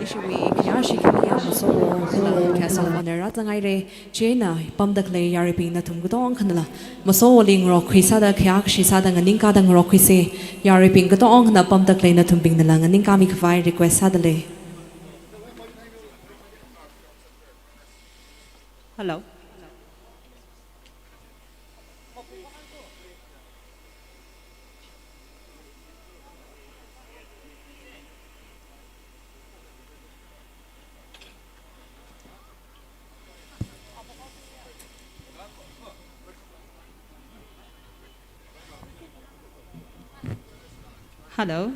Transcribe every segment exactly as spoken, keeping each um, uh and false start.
Ishiwui khayāshi khaliya masowo kala guest of honour rāzangaire. Chieina pamda khalei yaruibing nathum katongkhanala masowoli ngarokkhui sāda khayākashi sāda nganingkāda ngarokhuise. Yaruibing katongkhana pamda khalei nathumbingnala nganingkāmi khavai request sādalei. Hello. Hello.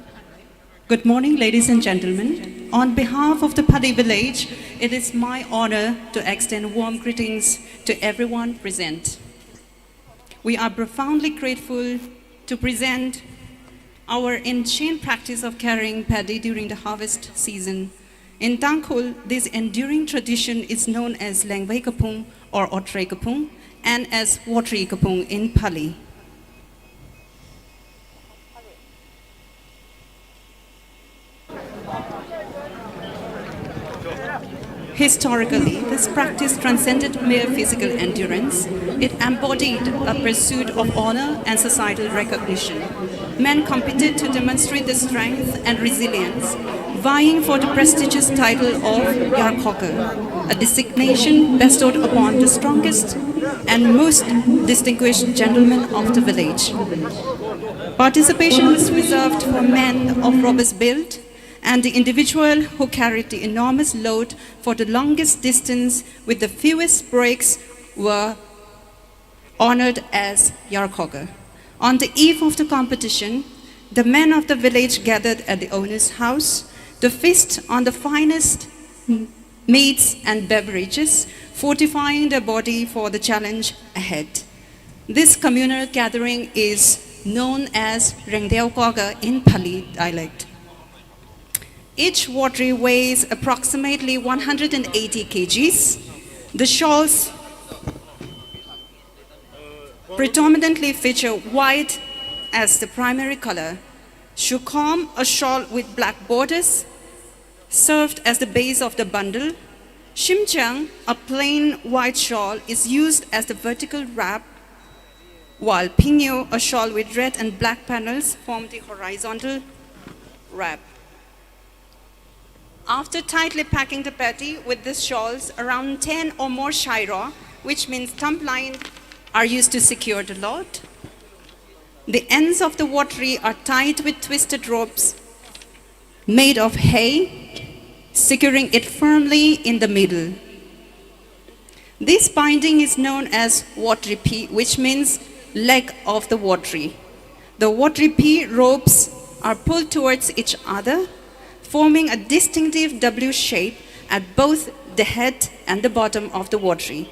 Good morning, ladies and gentlemen. On behalf of the Phale village, it is my honor to extend warm greetings to everyone present. We are profoundly grateful to present our ancient practice of carrying paddy during the harvest season. In Tangkhul, this enduring tradition is known as Lengvei Kaphung or Otrei Kaphung and as Wotri Kaphung in Phale. Historically, this practice transcended mere physical endurance. It embodied a pursuit of honor and societal recognition. Men competed to demonstrate their strength and resilience, vying for the prestigious title of Yarkhoga, a designation bestowed upon the strongest and most distinguished gentleman of the village. Participation was reserved for men of robust build, and the individual who carried the enormous load for the longest distance with the fewest breaks were honored as Yarkhoga. On the eve of the competition, the men of the village gathered at the owner's house to feast on the finest meats and beverages, fortifying their body for the challenge ahead. This communal gathering is known as Rengdeo Khoga in Phale dialect. Each Wotri weighs approximately one hundred and eighty kgs. The shawls predominantly feature white as the primary color. Shukhom, a shawl with black borders, served as the base of the bundle. Shimchang, a plain white shawl, is used as the vertical wrap, while Phingyo, a shawl with red and black panels, form the horizontal wrap. After tightly packing the paddy with these shawls, around ten or more shairo, which means thumb line, are used to secure the load. The ends of the Wotri are tied with twisted ropes made of hay, securing it firmly in the middle. This binding is known as Wotri Phi, which means leg of the Wotri. The Wotri Phi ropes are pulled towards each other, forming a distinctive W shape at both the head and the bottom of the Wotri.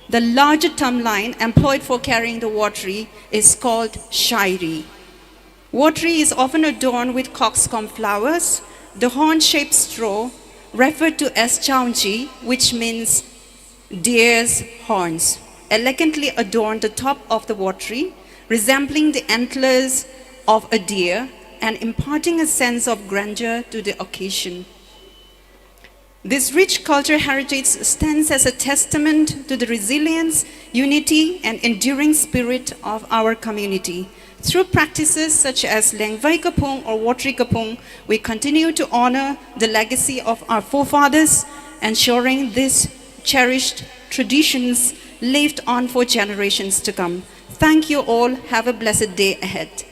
The larger thumb line employed for carrying the Wotri is called Shairi. Wotri is often adorned with cockscomb flowers. The horn-shaped straw, referred to as Chaunji, which means deer's horns, elegantly adorn the top of the Wotri, resembling the antlers of a deer and imparting a sense of grandeur to the occasion. This rich cultural heritage stands as a testament to the resilience, unity, and enduring spirit of our community. Through practices such as Lengvai Kaphung or Watery Kaphung, we continue to honor the legacy of our forefathers, ensuring these cherished traditions lived on for generations to come. Thank you all. Have a blessed day ahead.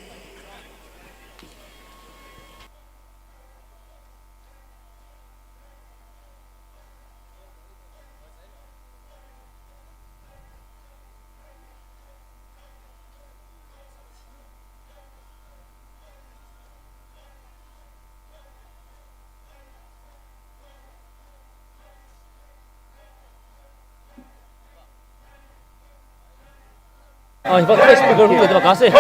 아, 이거 speaker 보고 들어가세요.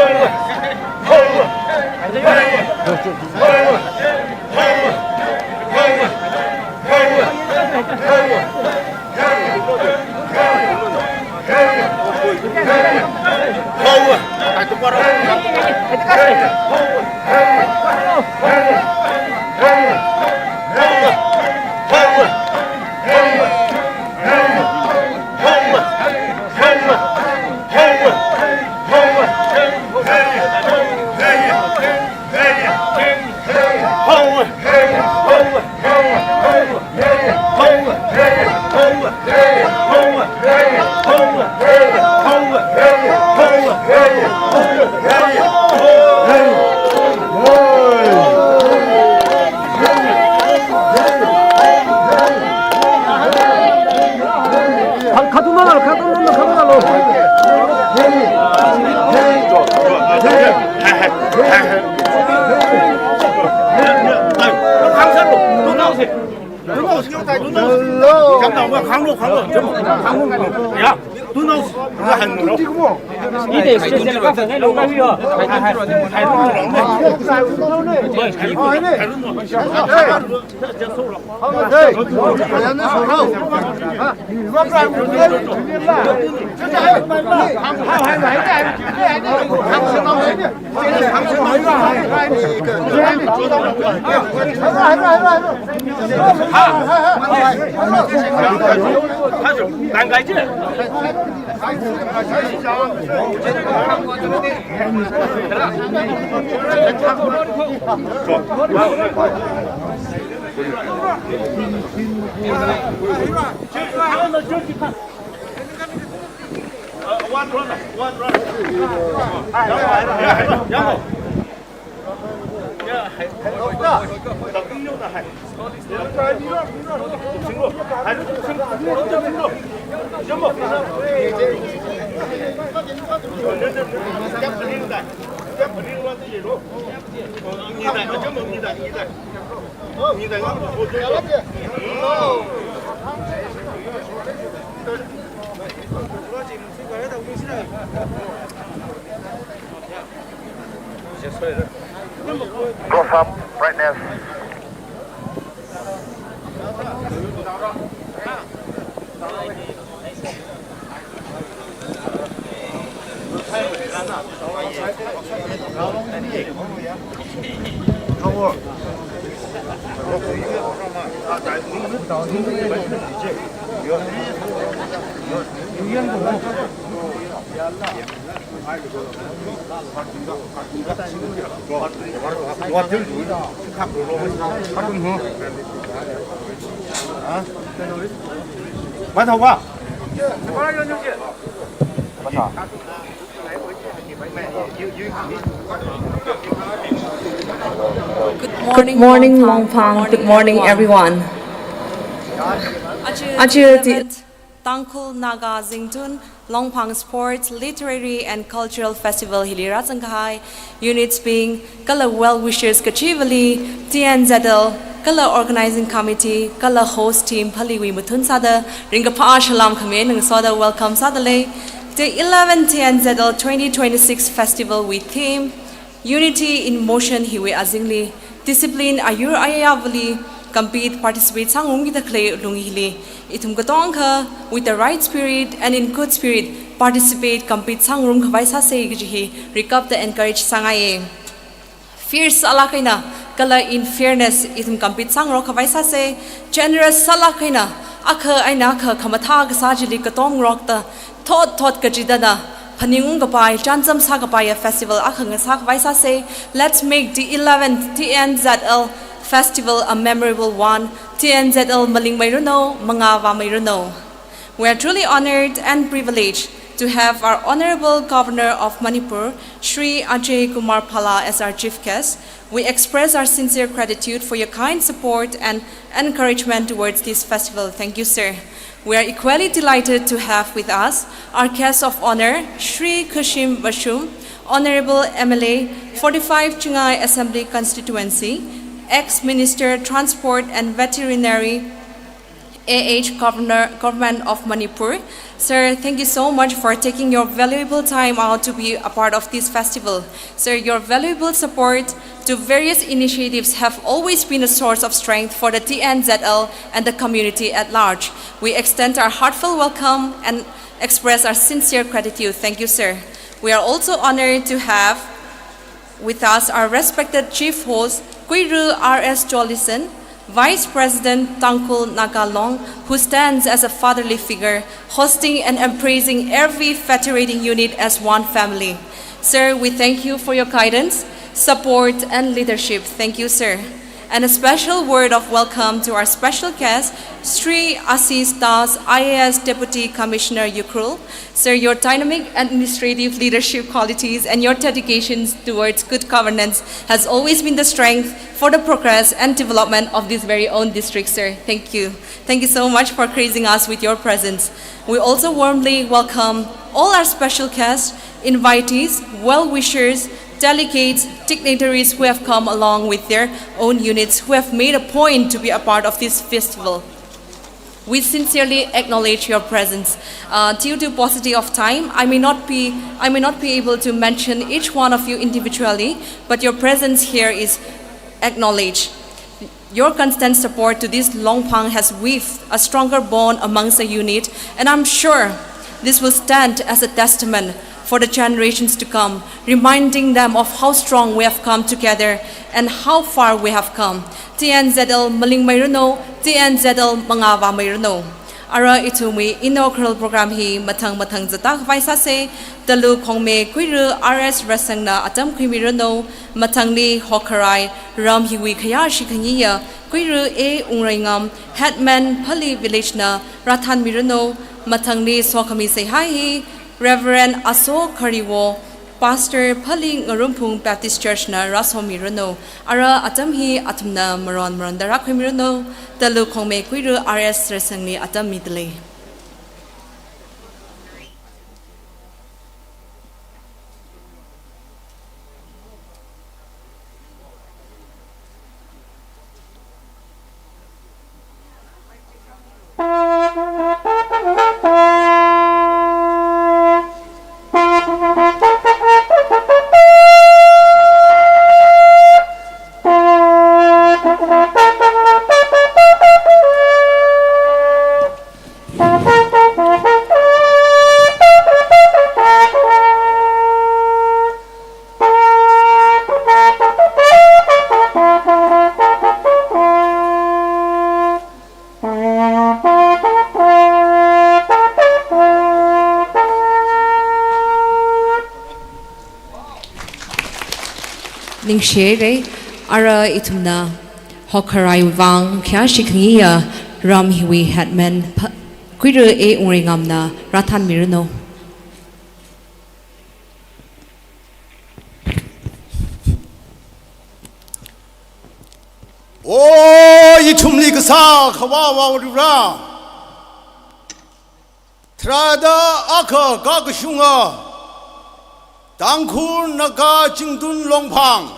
Close up, brightness. Good morning, Longphang. Good morning, everyone. Aja, aja di- Tangkhul Naga Zingtun Longphang Sports, Literary and Cultural Festival hili rāzangkahai units bing, kala well wishers kachivali, T N Z L, kala organizing committee, kala host team pāliwui mathun sāda, ringkaphā salam khami ngasoda welcome sādalei. The eleventh T N Z L twenty twenty-six festival wui theme, Unity in Motion hiwui azingli, discipline ayur ayayavali compete, participate sāngarumkida khalei lung hili, ithum katonga with the right spirit and in good spirit participate, compete sāngarumkhavai sāsei kaji hi rikapta encourage sāngaiye. Fierce sālāk eina, kala in fairness ithum compete sāngarokkhavai sāsei, generous sālāk eina, akha eina akha khamathā kasā chili katom ngarokta, thot thot kachidana, Phaningungkapai, chānjam sākapai festival akha ngasākhavai sāsa. Let's make the eleventh T N Z L festival a memorable one. T N Z L malingmeiranu, mangā vāmeiranu. We are truly honored and privileged to have our Honorable Governor of Manipur, Shri Ajay Kumar Bhalla, as our chief guest. We express our sincere gratitude for your kind support and encouragement towards this festival. Thank you, sir. We are equally delighted to have with us our guest of honor, Shri Khashim Vashum, Honorable M L A, forty-five Chingai Assembly Constituency, ex-Minister Transport and Veterinary, A H Governor, Government of Manipur. Sir, thank you so much for taking your valuable time out to be a part of this festival. Sir, your valuable support to various initiatives have always been a source of strength for the T N Z L and the community at large. We extend our heartfelt welcome and express our sincere gratitude. Thank you, sir. We are also honored to have with us our respected chief host, Kuiru R S Jolison, Vice President, Tangkhul Naga Long, who stands as a fatherly figure, hosting and embracing every federating unit as one family. Sir, we thank you for your guidance, support, and leadership. Thank you, sir. And a special word of welcome to our special guest, Shri Ashish Das, I A S Deputy Commissioner, Ukhrul. Sir, your dynamic administrative leadership qualities and your dedications towards good governance has always been the strength for the progress and development of this very own district, sir. Thank you. Thank you so much for gracing us with your presence. We also warmly welcome all our special guests, invitees, well-wishers, delegates, dignitaries who have come along with their own units, who have made a point to be a part of this festival. We sincerely acknowledge your presence. Uh, due to paucity of time, I may not be, I may not be able to mention each one of you individually, but your presence here is acknowledged. Your constant support to this Longphang has weaved a stronger bond amongst the unit, and I'm sure this will stand as a testament for the generations to come, reminding them of how strong we have come together and how far we have come. T N Z L malingmeiranu, T N Z L mangā vāmeiranu. Ara ithumwui inaugural program hi mathang mathang zatda khavai sāsa. Talu Khongmei Kuiru R S Rasangna atam khuimiranu. Mathangli hokharai ram hiwui khayāshi khangayi Kuiru A Wungreingam, Headman Phali Village na rāthanmiranu. Mathangli sokhami seihā hi Reverend Aso Khariwo, Pastor Phali Ngarumphung Baptist Church na rāsomiranu. Ara atam hi athumna maron maronda rākhuimiranu. Talu Khongmei Kuiru R S Rasangli atam midalei. Ningshi haira, ara ithumna hokharai vang khayāshi khangayi ram hiwui headman Pha-, Kuiru A Wungreingamna rāthanmiranu. O, ithumli kasā Akhava Varivarā, tharāda akha kakashunga Tangkhul Naga Chingtun Longphang,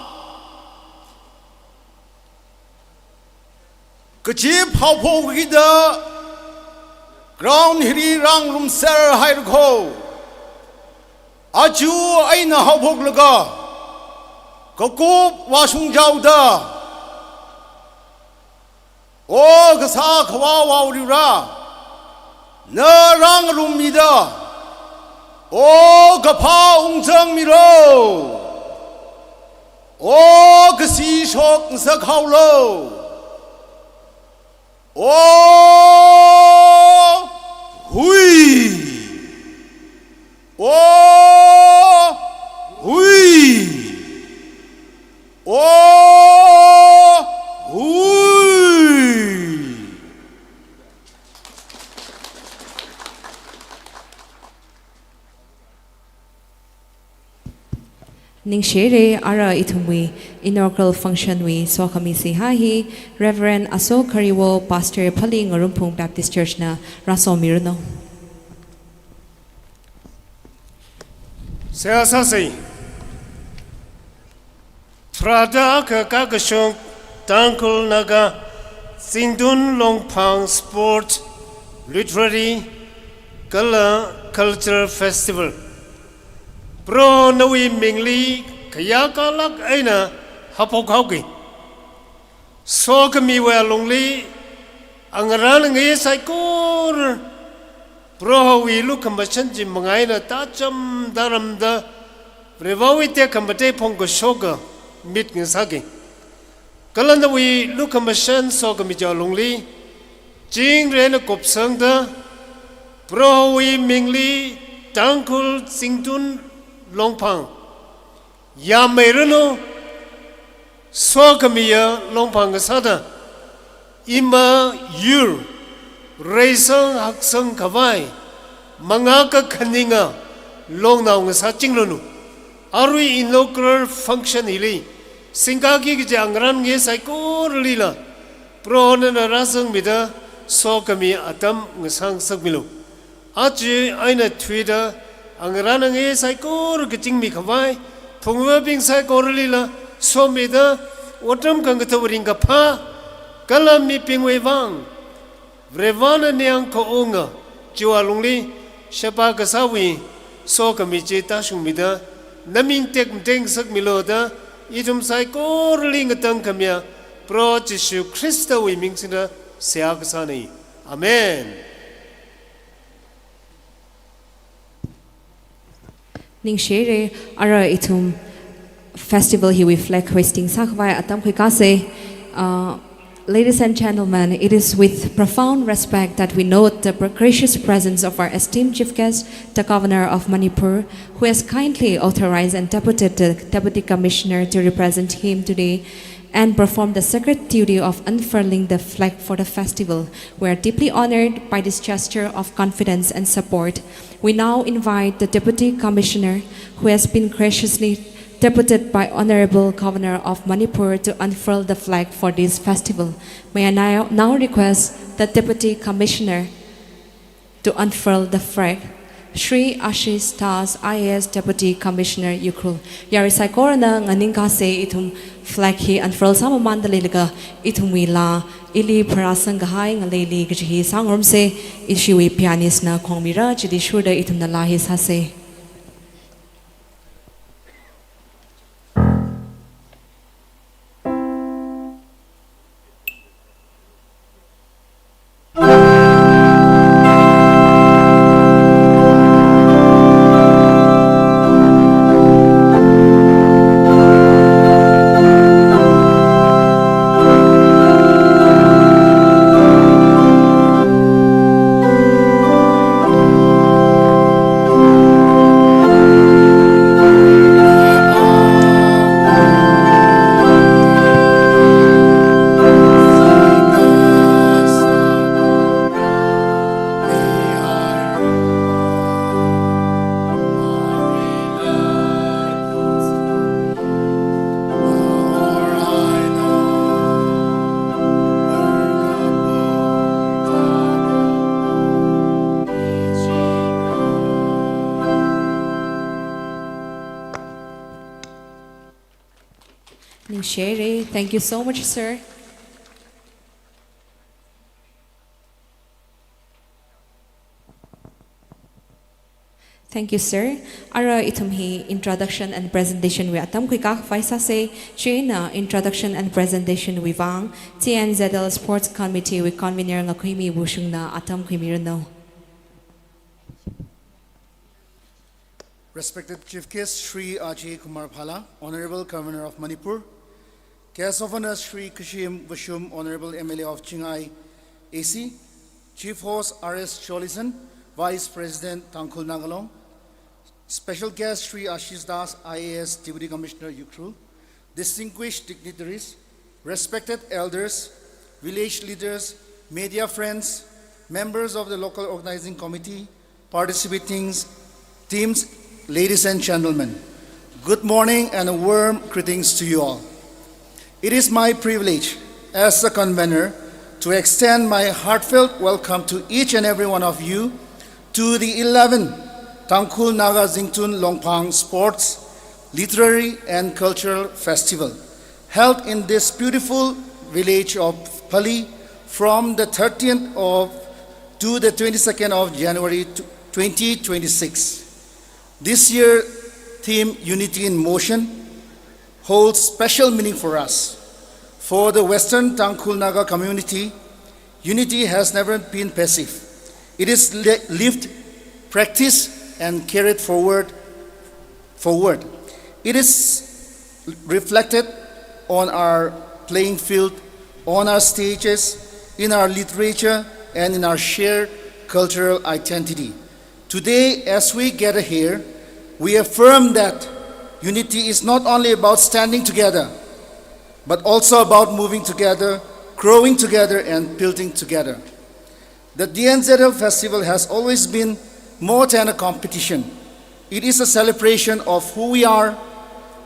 kazip haophok kida ground hili rāngarumser haira kho. Aja eina haophoklaga kakup vāshungchaoda, O kasā Akhava Varivarā, na rāngarummida, O kaphā ungzangmilu, O kasi shok ngasakhaolu, O hui, O Ningshire, ara ithumwui inaugural function wui sokhami seihā hi Reverend Aso Khariwo, Pastor Phaling Ngarumphung Baptist Church na rāsomiranu. Seihā sāsei. Tharāda kakā kashok Tangkhul Naga Zingtun Longphang Sport, Literary kala Cultural Festival. Proho nawui mingli khayākalāk eina haophok haoki. Sokhamiwui alungli angarān angayei saikora Prohowui lukhamashan chi mangā eina tācham tāramda, Varewui tekhamatei phongkashoka mit ngasāki. Kala nawui lukhamashan sokhami chi alungli, chingri eina kupsangda, Prohowui mingli Tangkhul Zingtun Longphang yāmeiranu, sokhamiya Longphang ngasāda, ima yur, reisang haksang khavai, mangā kakhaninga longnao ngasāchingranu. Arui inaugural function hili, singkaki kaji angarān angayei saikoralila, Proho nana rāzangmida, sokhami atam ngasāngasakmilu. Aja eina thuida, angarān angayei saikora kachingmi khavai, phungvābing saikoralila somida, otram khangathāwui ringkaphā, kala mibingwui vang Varena ningyāng khaunga, chiwui alungli sheba kasāwui sokhami chi tāshungmida, naming tekmateingasakmilu da, ithum saikorali ngatangkhamiya Proho Jishu Khristawui ming singda seihā kasānei. Amen. Ningshire, ara ithum festival hiwui flag hoisting sākhavai atam khuikasei. Uh, ladies and gentlemen, it is with profound respect that we note the pre-, gracious presence of our esteemed chief guest, the Governor of Manipur, who has kindly authorized and deputed the Deputy Commissioner to represent him today and perform the sacred duty of unfurling the flag for the festival. We are deeply honored by this gesture of confidence and support. We now invite the Deputy Commissioner, who has been graciously deputed by Honorable Governor of Manipur, to unfurl the flag for this festival. May I now, now request the Deputy Commissioner to unfurl the flag. Shri Ashish Das, I A S, Deputy Commissioner, Ukhrul. Yarui saikorana nganingkasei, ithum flag hi unfurl sāmamānda leilaga, ithumwui laa ili pharāsang kahai ngaleili kaji hi sāngarumsei. Ishiwui pianist na khongmira, chili shurda ithumna laa hi sāsei. Ningshire. Thank you so much, sir. Thank you, sir. Ara ithum hi introduction and presentation wui atam khuikakhavai sāsei. Chieina introduction and presentation wui vang T N Z L Sports Committee wui convener Ngakhuimi Wushungna atam khuimiranu. Respected Chief Guest, Shri Ajay Kumar Bhalla, Honorable Governor of Manipur, Guest of Honor, Shri Khashim Vashum, Honorable M L A of Chingai A C, Chief Host, R S Jolison, Vice President, Tangkhul Naga Long, Special Guest, Shri Ashish Das, I A S, Deputy Commissioner, Ukhrul, distinguished dignitaries, respected elders, village leaders, media friends, members of the local organizing committee, participating teams, ladies and gentlemen, Good morning and a warm greetings to you all. It is my privilege as a convener to extend my heartfelt welcome to each and every one of you to the eleventh Tangkhul Naga Zingtun Longphang Sports, Literary and Cultural Festival, held in this beautiful village of Phali from the thirteenth of to the twenty-second of January twenty twenty-six. This year theme, Unity in Motion, holds special meaning for us. For the Western Tangkhul Naga community, unity has never been passive. It is li- lived, practiced, and carried forward. Forward. It is reflected on our playing field, on our stages, in our literature, and in our shared cultural identity. Today, as we gather here, we affirm that unity is not only about standing together, but also about moving together, growing together, and building together. The D N Z L Festival has always been more than a competition. It is a celebration of who we are,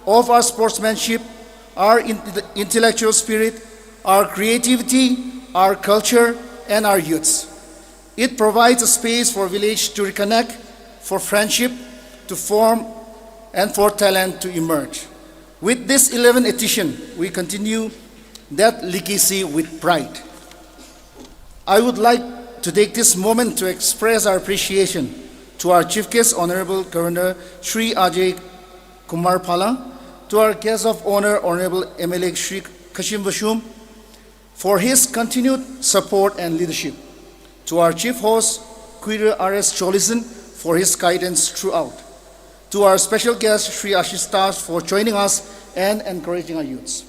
of our sportsmanship, our in- intellectual spirit, our creativity, our culture, and our youths. It provides a space for village to reconnect, for friendship to form, and for talent to emerge. With this eleventh edition, we continue that legacy with pride. I would like to take this moment to express our appreciation to our Chief Guest, Honorable Governor Shri Ajay Kumar Bhalla, to our Guest of Honor, Honorable M L A Shri Khashim Vashum, for his continued support and leadership, to our Chief Host, Khuira R S Jolison, for his guidance throughout, to our special guest, Shri Ashish Das, for joining us and encouraging our youths,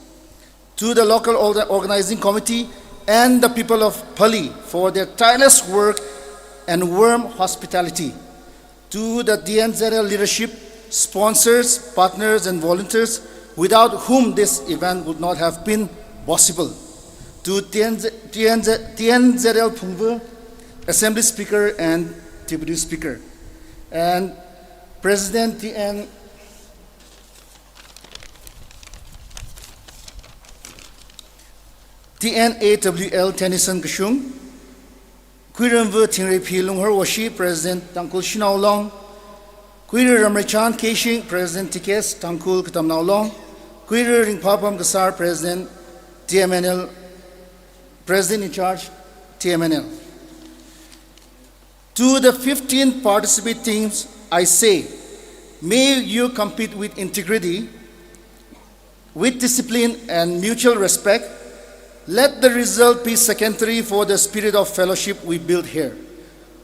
to the local orga- organizing committee and the people of Phali for their tireless work and warm hospitality, to the D N Z L leadership, sponsors, partners, and volunteers, without whom this event would not have been possible, to T N Z, T N Z, T N Z L Phungvu, Assembly Speaker and Deputy Speaker, and President T N, T N A W L Tennyson Kashung, Khuiramvu Thingreiphi Lunghorwashi, President Tangkhul Shanao Long, Khuira Ramreichan Keishing, President T K S Tangkhul Katamnao Long, Khuira Ringphapam Kasar, President T M N L, President in charge, T M N L. To the fifteen participant teams, I say, may you compete with integrity, with discipline and mutual respect. Let the result be secondary for the spirit of fellowship we build here.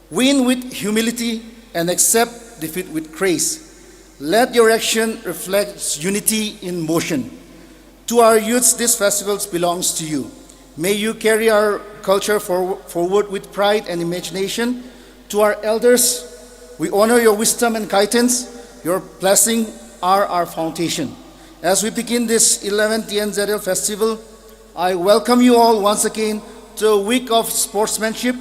Win with humility and accept defeat with grace. Let your action reflect unity in motion. To our youths, this festival belongs to you. May you carry our culture for- forward with pride and imagination. To our elders, we honor your wisdom and guidance. Your blessings are our foundation. As we begin this eleventh T N Z L Festival, I welcome you all once again to a week of sportsmanship,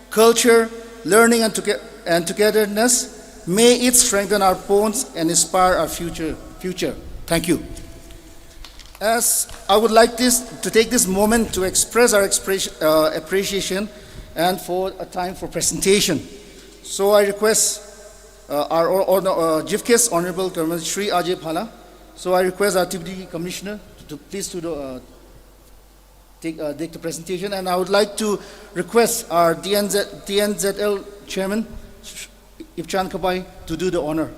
culture, learning, and, toge- and togetherness. May it strengthen our bonds and inspire our future. Future. Thank you. As I would like this to take this moment to express our expression, uh, appreciation and for a time for presentation. So I request uh, our or, or, uh, Chief Guest, Honorable Governor Shri Ajay Bhalla. So I request our Deputy Commissioner to, to please to the, uh, take, uh, take the presentation, and I would like to request our D N Z, D N Z L Chairman, Sh- Ipchan Kapai, to do the honor.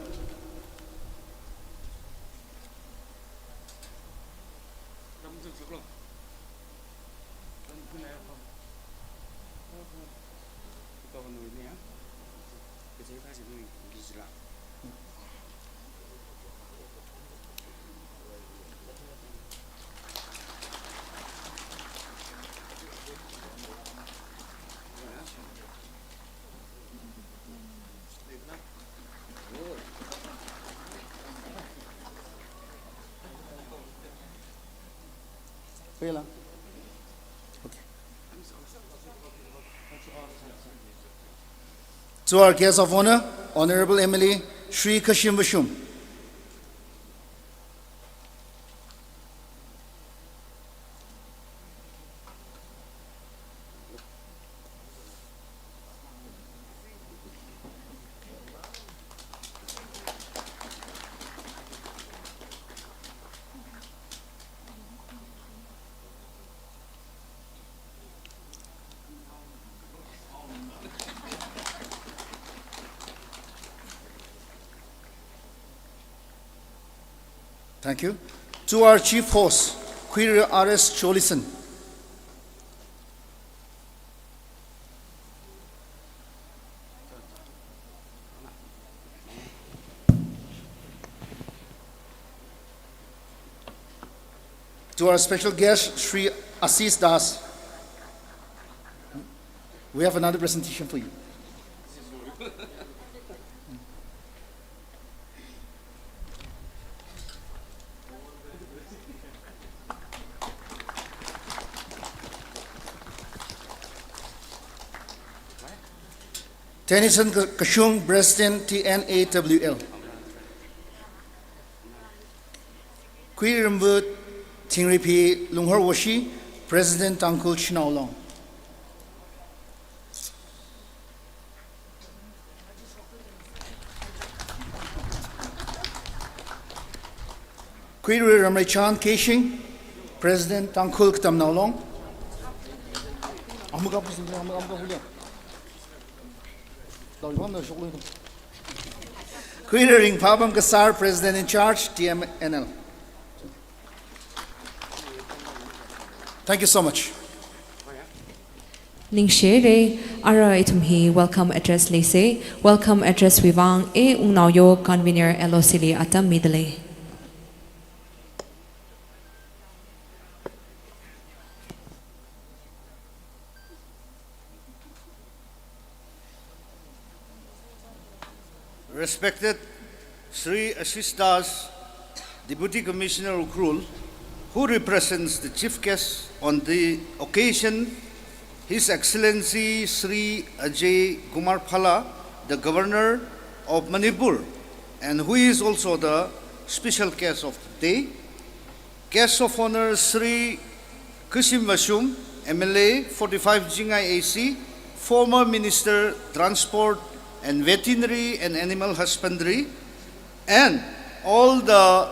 To our guest of honor, Honorable M L A Shri Khashim Vashum. Thank you. To our chief host, Khuira R S Jolison. To our special guest, Shri Ashish Das. We have another presentation for you. Tennyson Kashung, President T N A W L. Khuirambu Thingripi Lunghorwoshi, President Tangkhul Shanao Long. Khuira Ramreichan Keishing, President Tangkhul Katamnao Long. Amuka pusi, amuka, amuka hule. Khuira Ringphapam Kasar, President in Charge, T M N L. Thank you so much. Ningshire, ara ithum hi welcome address leise, welcome address wui vang A Wungnaoyo convener L O C li atam midalei. Respected Shri Ashish Das, Deputy Commissioner Ukhrul, who represents the Chief Guest on the occasion, His Excellency Shri Ajay Kumar Bhalla, the Governor of Manipur, and who is also the special guest of the day. Guest of Honor Shri Khashim Vashum, M L A, forty-five Jingai A C, former Minister Transport and Veterinary and Animal Husbandry, and all the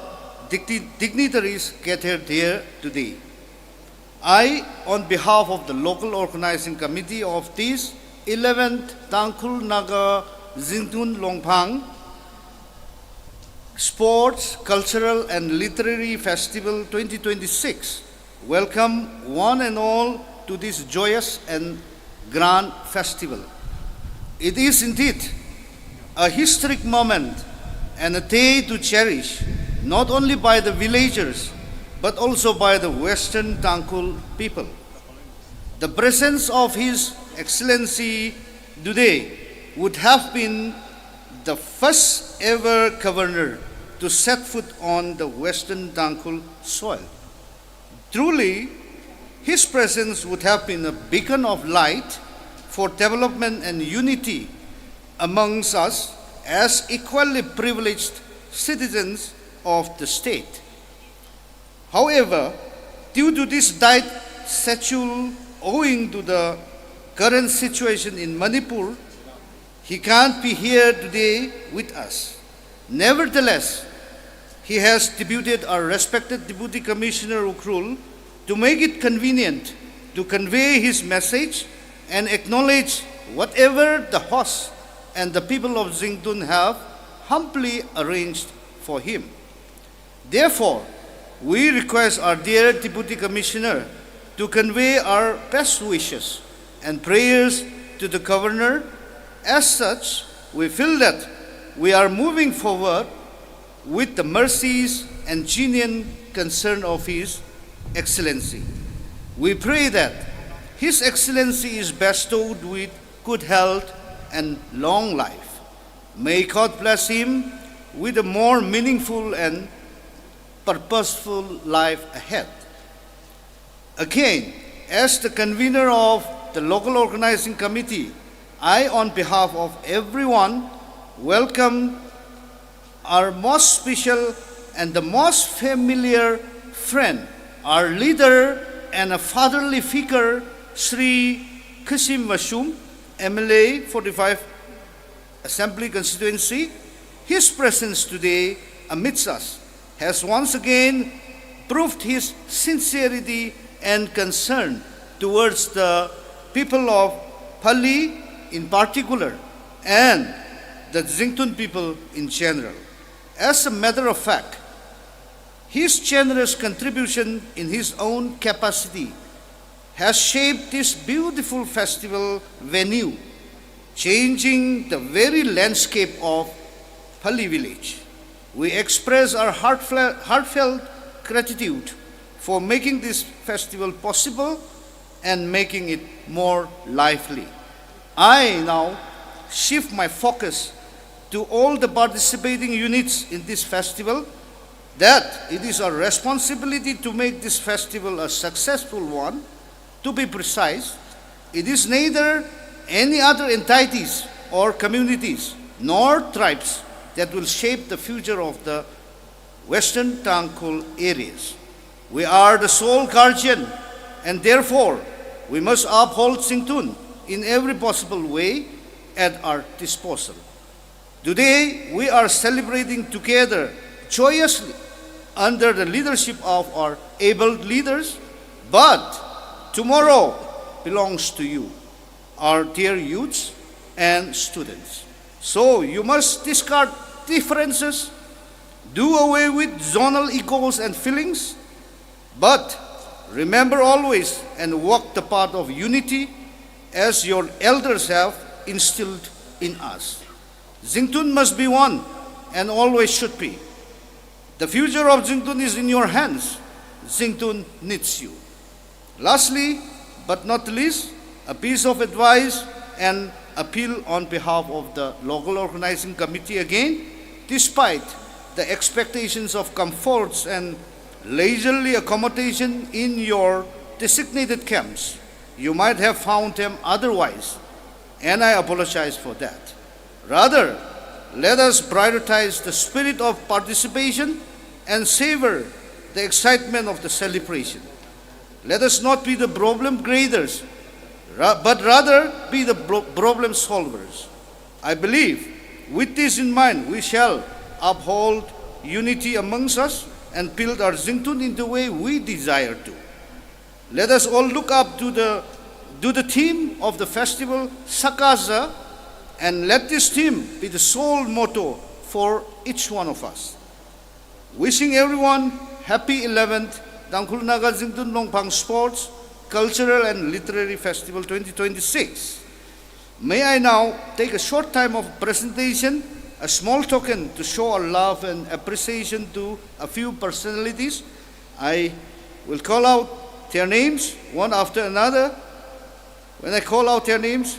digni-, dignitaries gathered here today. I, on behalf of the local organizing committee of this eleventh Tangkhul Naga Zingtun Longphang, Sports, Cultural and Literary Festival twenty twenty-six. Welcome one and all to this joyous and grand festival. It is indeed a historic moment and a day to cherish, not only by the villagers, but also by the Western Tangkhul people. The presence of His Excellency today would have been the first ever governor to set foot on the Western Tangkhul soil. Truly, his presence would have been a beacon of light for development and unity amongst us as equally privileged citizens of the state. However, due to this tight schedule owing to the current situation in Manipur, he can't be here today with us. Nevertheless, he has deputed our respected Deputy Commissioner Ukhrul to make it convenient to convey his message and acknowledge whatever the host and the people of Zingtun have humbly arranged for him. Therefore, we request our dear Deputy Commissioner to convey our best wishes and prayers to the Governor. As such, we feel that we are moving forward with the mercies and genuine concern of His Excellency. We pray that His Excellency is bestowed with good health and long life. May God bless him with a more meaningful and purposeful life ahead. Again, as the convener of the local organizing committee, I, on behalf of everyone, welcome our most special and the most familiar friend, our leader and a fatherly figure, Shri Khashim Vashum, M L A forty-five Assembly Constituency. His presence today amidst us has once again proved his sincerity and concern towards the people of Pali in particular and the Zingtun people in general. As a matter of fact, His generous contribution in his own capacity has shaped this beautiful festival venue, changing the very landscape of Pali village. We express our heartfle-, heartfelt gratitude for making this festival possible and making it more lively. I now shift my focus to all the participating units in this festival, that it is our responsibility to make this festival a successful one. To be precise, it is neither any other entities or communities nor tribes that will shape the future of the Western Tangkhul areas. We are the sole guardian, and therefore we must uphold Zingtun in every possible way at our disposal. Today, we are celebrating together joyously under the leadership of our able leaders, but tomorrow belongs to you, our dear youths and students. So you must discard differences, do away with zonal egos and feelings, but remember always and walk the path of unity as your elders have instilled in us. Zingtun must be one and always should be. The future of Zingtun is in your hands. Zingtun needs you. Lastly, but not least, a piece of advice and appeal on behalf of the local organizing committee again. Despite the expectations of comforts and leisurely accommodation in your designated camps, you might have found them otherwise, and I apologize for that. Rather, let us prioritize the spirit of participation and savor the excitement of the celebration. Let us not be the problem creators, ra-, but rather be the pro-, problem solvers. I believe, with this in mind, we shall uphold unity amongst us and build our Zingtun in the way we desire to. Let us all look up to the, to the theme of the festival, Sakaza, and let this theme be the sole motto for each one of us. Wishing everyone happy eleventh Tangkhul Naga Zingtun Longphang Sports, Cultural and Literary Festival twenty twenty-six. May I now take a short time of presentation, a small token to show our love and appreciation to a few personalities. I will call out their names one after another. When I call out their names,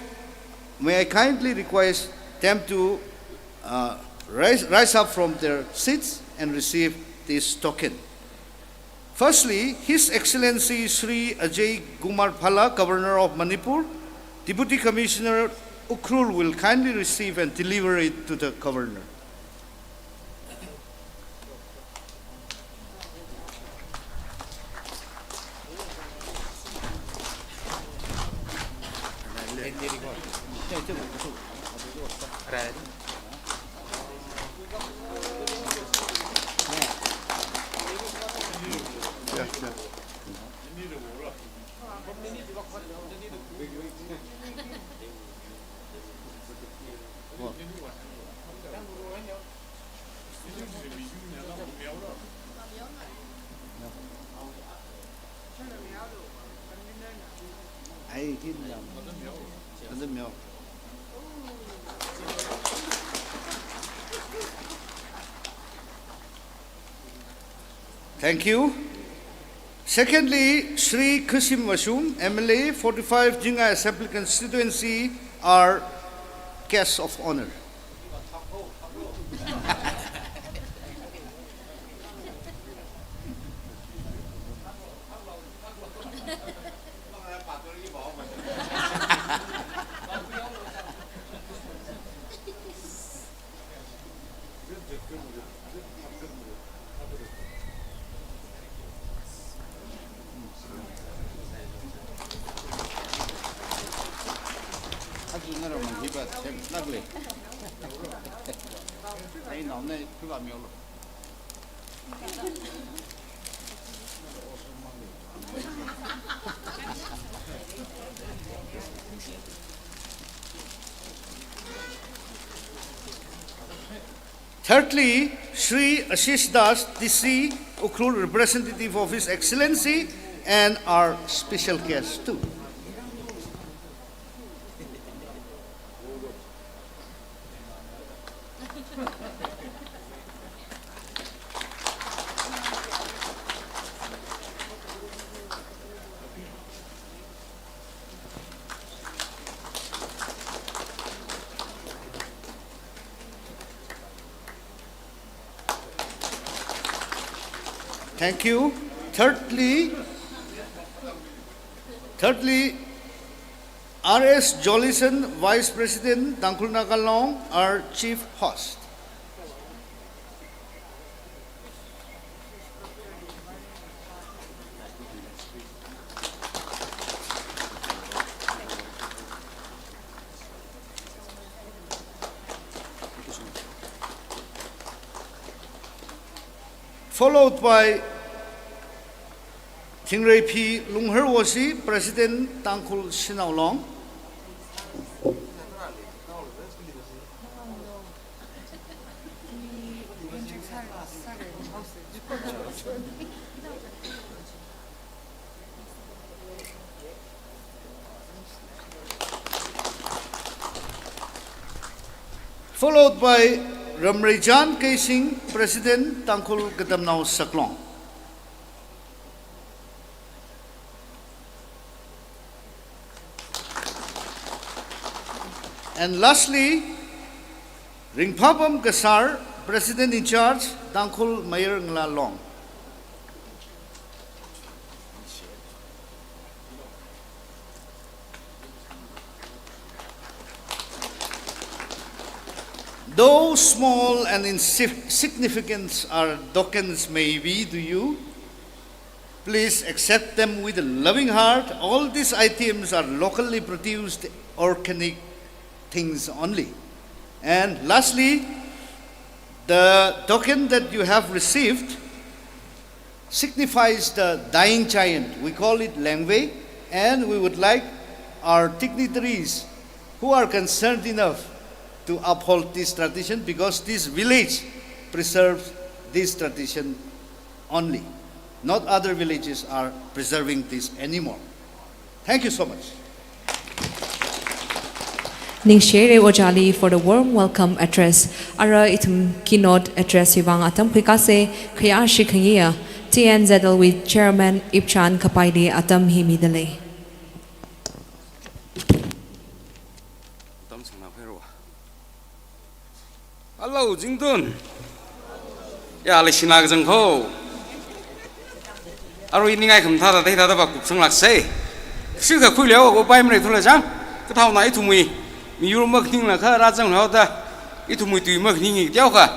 may I kindly request them to, uh, rise, rise up from their seats and receive this token. Firstly, His Excellency Shri Ajay Kumar Bhalla, Governor of Manipur, Deputy Commissioner Ukhrul will kindly receive and deliver it to the Governor. Thank you. Secondly, Shri Khashim Vashum, M L A, forty-five Jingai Assembly Constituency, our guest of honor. Thirdly, Shri Ashish Das, D C, Ukhrul, representative of His Excellency and our special guest too. Thank you. Thirdly, thirdly, R S Jolison, Vice President, Tangkhul Naga Long, our chief host. Followed by Thingreiphi Lungharwosi, President, Tangkhul Shanao Long. Followed by Ramreichan Keishing, President, Tangkhul Katamnao Saklong. And lastly, Ringphapam Kasar, President in Charge, Tangkhul Mayar Ngala Long. Though small and insignificant our tokens may be to you, please accept them with a loving heart. All these items are locally produced, organic things only. And lastly, the token that you have received signifies the dying giant. We call it Lengvei, and we would like our dignitaries who are concerned enough to uphold this tradition, because this village preserves this tradition only. Not other villages are preserving this anymore. Thank you so much. Ningshi haira ojāli for the warm welcome address. Ara ithum keynote address hi vang atam khuikāsa, khayāshi khangayi, T N Z L V Chairman Ipchan Kapaili atam hi midalei. Atam sangna khuihaira. Hello, Zingtun. Ya, leishina kazang kho. Arui ningai khamathāda, hithāda vākupsanglāksa. Shikha khuileo, ko pai mre thula jang. Kathāna ithumwui miyur makhaningla kha rāzanghaoda, ithumwui tui makhaning hi teokha.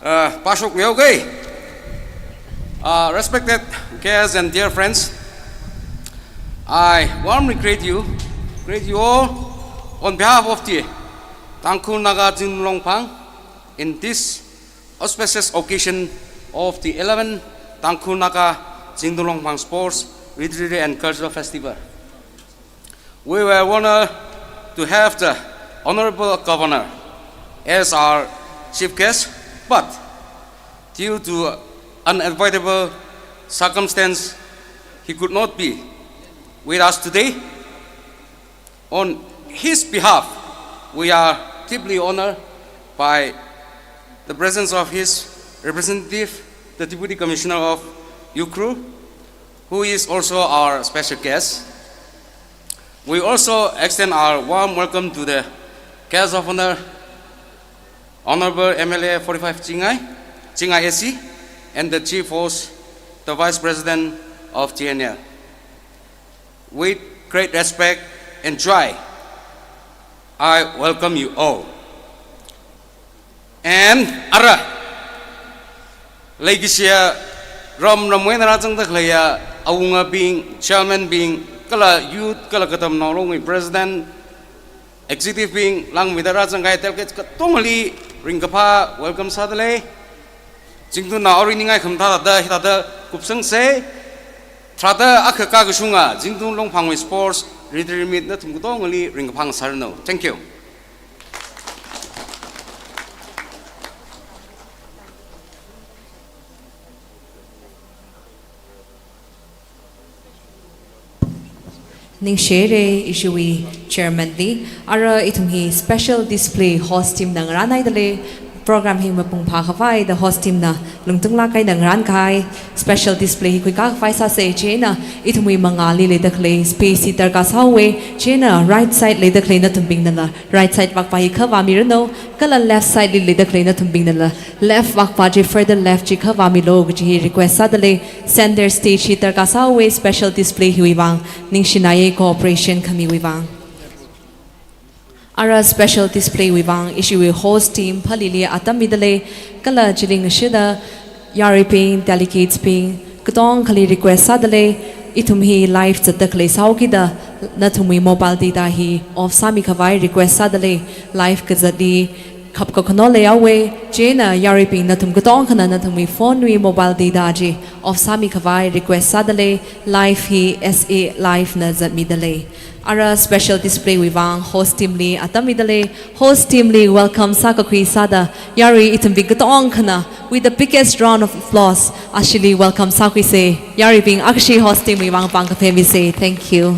Uh, pashok leo ke. Uh, respected guests and dear friends, I warmly greet you, greet you all on behalf of the Tangkhul Naga Zingtun Longphang in this auspicious occasion of the eleventh Tangkhul Naga Zingtun Longphang Sports, Literary and Cultural Festival. We were honored to have the Honorable Governor as our chief guest, but due to unavoidable circumstance, he could not be with us today. On his behalf, we are deeply honored by the presence of his representative, the Deputy Commissioner of Ukhrul, who is also our special guest. We also extend our warm welcome to the guest of honor, Honorable M L A forty-five Chingai, Chingai A C, and the chief host, the Vice President of T N L. With great respect and joy, I welcome you all. And ara, leikashiya ram ramwui eina rāzangda khaleiya awungabing, chairman bing, kala youth, kala katamnao longwui president, executive bing, langmeida rāzanghai delegates katongali ringkaphā welcome sādalei. Zingtunna arui ningai khamathāda, hithāda kupsangsa. Tharāda akha kakashunga Zingtun Longphangwui sports Literary Meet nathum katongali ringkaphā sāranu. Thank you. Ningshire ishiwui chairman li, ara ithum hi special display host team na ngarānhaidalei, program hi mapung phākhavai da host team na lungtunglāk eina ngarānkahai, special display hi khuikakhavai sāsei. Chieina ithumwui mangāli leidakhalei space hi darkar sāhaowe, chieina right side leidakhalei nathumbingnala right side vakpa hi khavāmiranu, kala left side li leidakhalei nathumbingnala left vakpa chi, further left chi khavāmilu kaji hi request sādalei. Center stage hi darkar sāhaowe special display hiwui vang, ningshinaiye cooperation khamiwui vang. Ara special display wui vang ishiwui host team Phalili atam midalei, kala chili ngashida yaruibing, delegates bing, katongkhali request sādalei, ithum hi live zatdakhalei sāhaokida nathumwui mobile data hi off sāmikhavai request sādalei. Live kazatli khapkakhano leihaowe, chieina yaruibing nathum katongkhana nathumwui phone wui mobile data chi off sāmikhavai request sādalei. Live hi S A Live na zatmidalei. Ara special display wui vang host team li atam midalei, host team li welcome sākakhui sāda, yarui ithumbing katongkhana with the biggest round of applause ashili welcome sākhuisei. Yaruibing, akhashi host team wui vang pāng kaphā misei. Thank you.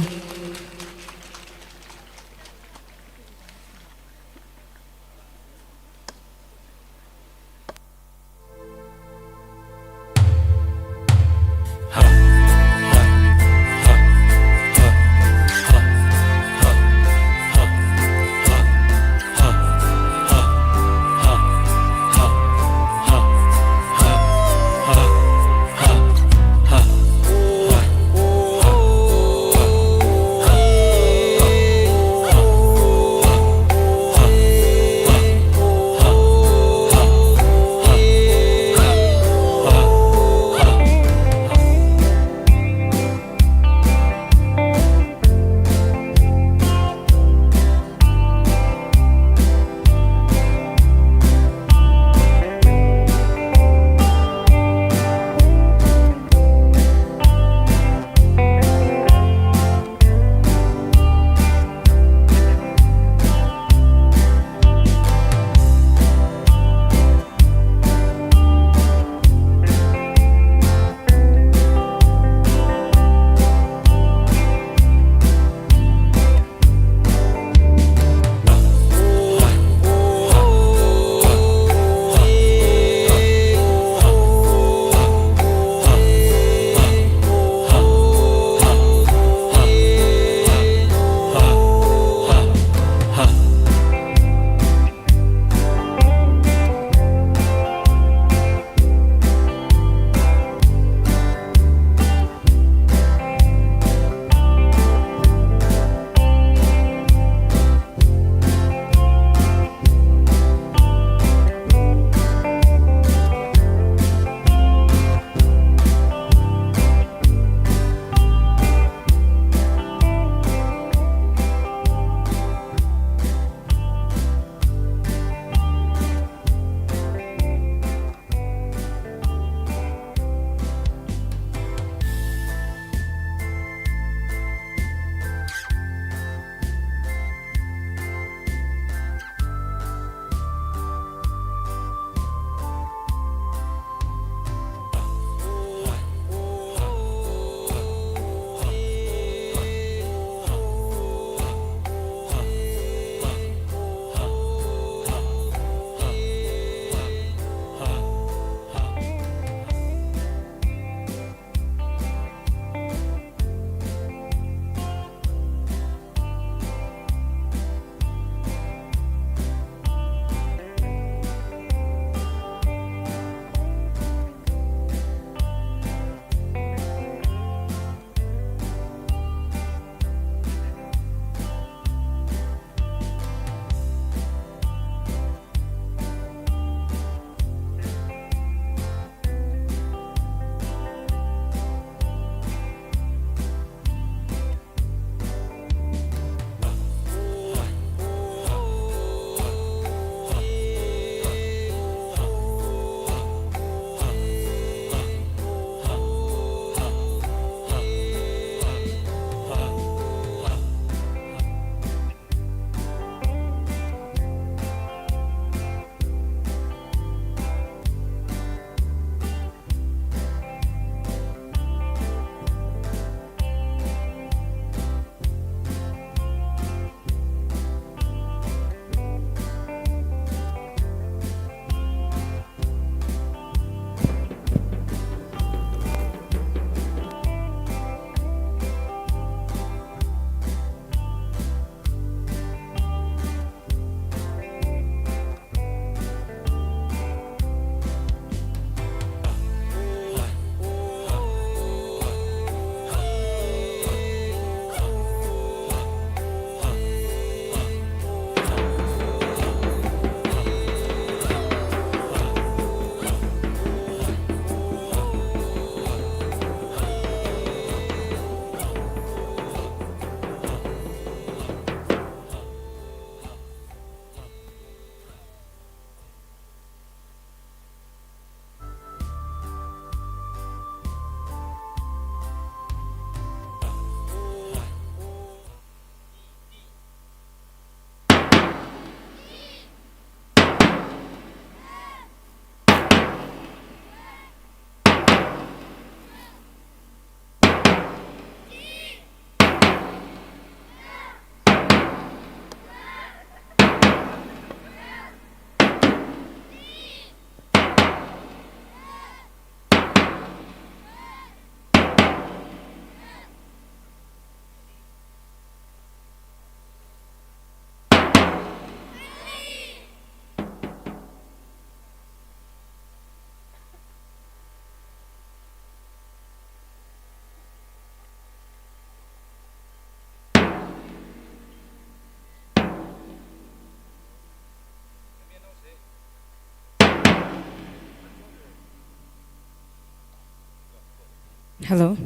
Hello.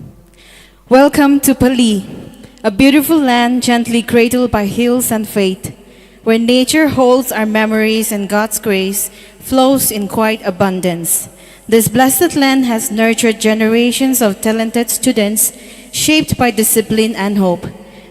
Welcome to Pali, a beautiful land gently cradled by hills and faith, where nature holds our memories and God's grace flows in quiet abundance. This blessed land has nurtured generations of talented students shaped by discipline and hope,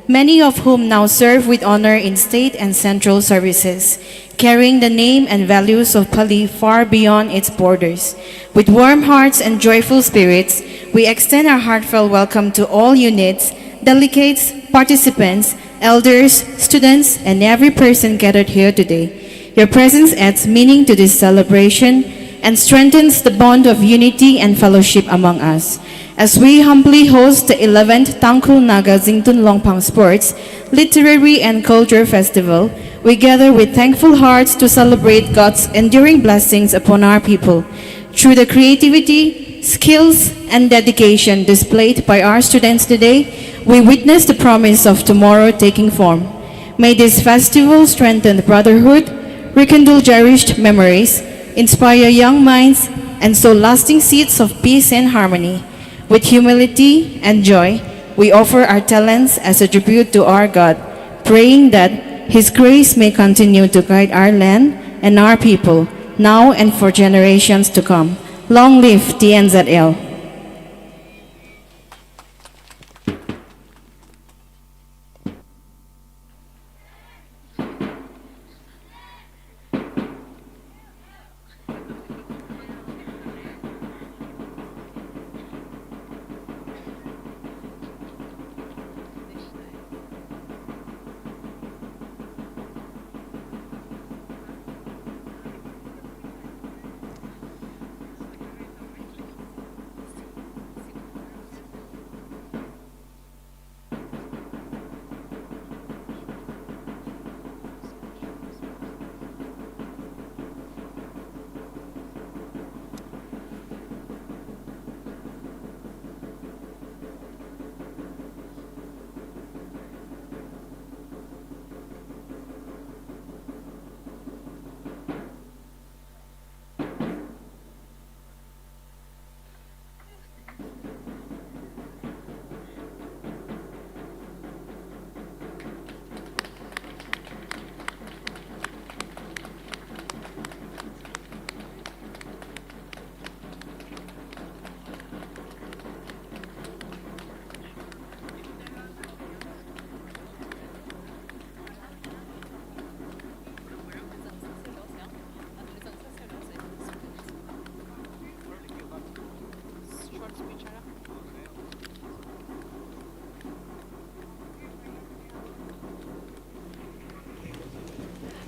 many of whom now serve with honor in state and central services, carrying the name and values of Pali far beyond its borders. With warm hearts and joyful spirits, we extend our heartfelt welcome to all units, delegates, participants, elders, students, and every person gathered here today. Your presence adds meaning to this celebration and strengthens the bond of unity and fellowship among us. As we humbly host the eleventh Tangkhul Naga Zingtun Longphang Sports, Literary and Culture Festival, we gather with thankful hearts to celebrate God's enduring blessings upon our people. Through the creativity, skills, and dedication displayed by our students today, we witness the promise of tomorrow taking form. May this festival strengthen brotherhood, rekindle cherished memories, inspire young minds, and sow lasting seeds of peace and harmony. With humility and joy, we offer our talents as a tribute to our God, praying that His grace may continue to guide our land and our people, now and for generations to come. Long live T N Z L!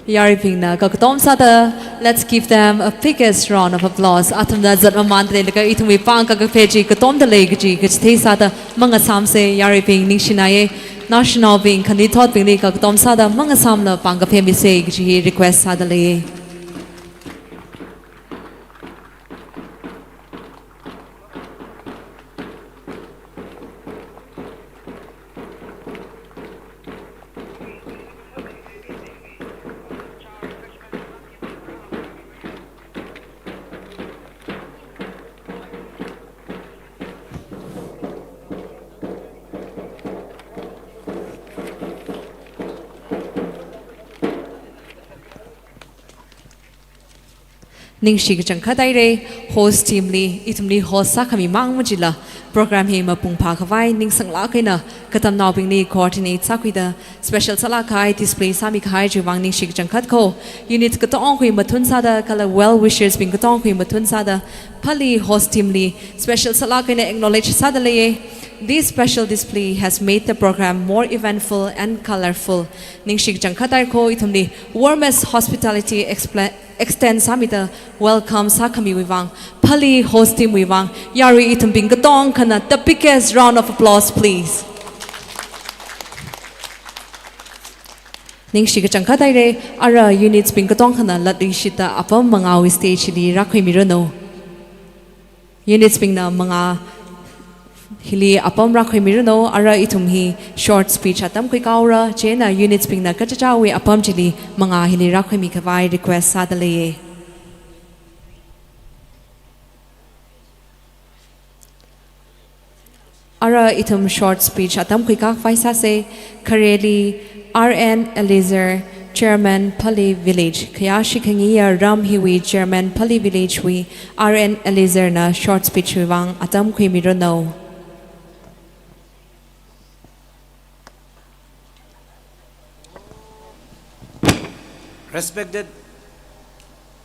Yaruibingna kakatom sāda, let's give them a biggest round of applause. Athumna zat mamānda leilaga ithumwui pāng kakaphā chi katomda lei kaji kachithei sāda mangasāmsa, yaruibing ningshinaiya. Naoshinaobing, khanuithotbingli kakatom sāda mangasāmla pāng kaphāmisa kaji hi request sāda leiya. Ningshi kachangkhat haira, host team li, ithumli host sākhami mang machila, program hi mapung phākhavai ningsanglāk eina katamnaobingli coordinate sākhuida, special sālāk kahai display sāmi kahai chiwui vang ningshi kachangkhat ko. Unit katongawui mathun sāda kala well wishers bing katongawui mathun sāda, Pali host team li special sālāk eina acknowledge sāda leiya. This special display has made the program more eventful and colorful. Ningshi kachangkhat haira ko, ithumli warmest hospitality expla-, extend sāmida welcome sākhamiwui vang, Pali host team wui vang, yarui ithumbing katongkhana, the biggest round of applause, please. Ningshi kachangkhat haira, ara units bing katongkhana latluishitda apam mangāwui stage li rākhuimiranu. Units bingna mangā hili apam rākhuimiranu, ara ithum hi short speech atam khuikaora, chieina units bingna kachichāwui apam chili mangā hili rākhuimi khavai request sāda leiya. Ara ithum short speech atam khuikakhavai sāsa. Khareli R N Eliezer, Chairman Pali Village. Khayāshi khangayi ram hiwui Chairman Pali Village wui R N Eliezer na short speech wui vang atam khuimiranu. Respected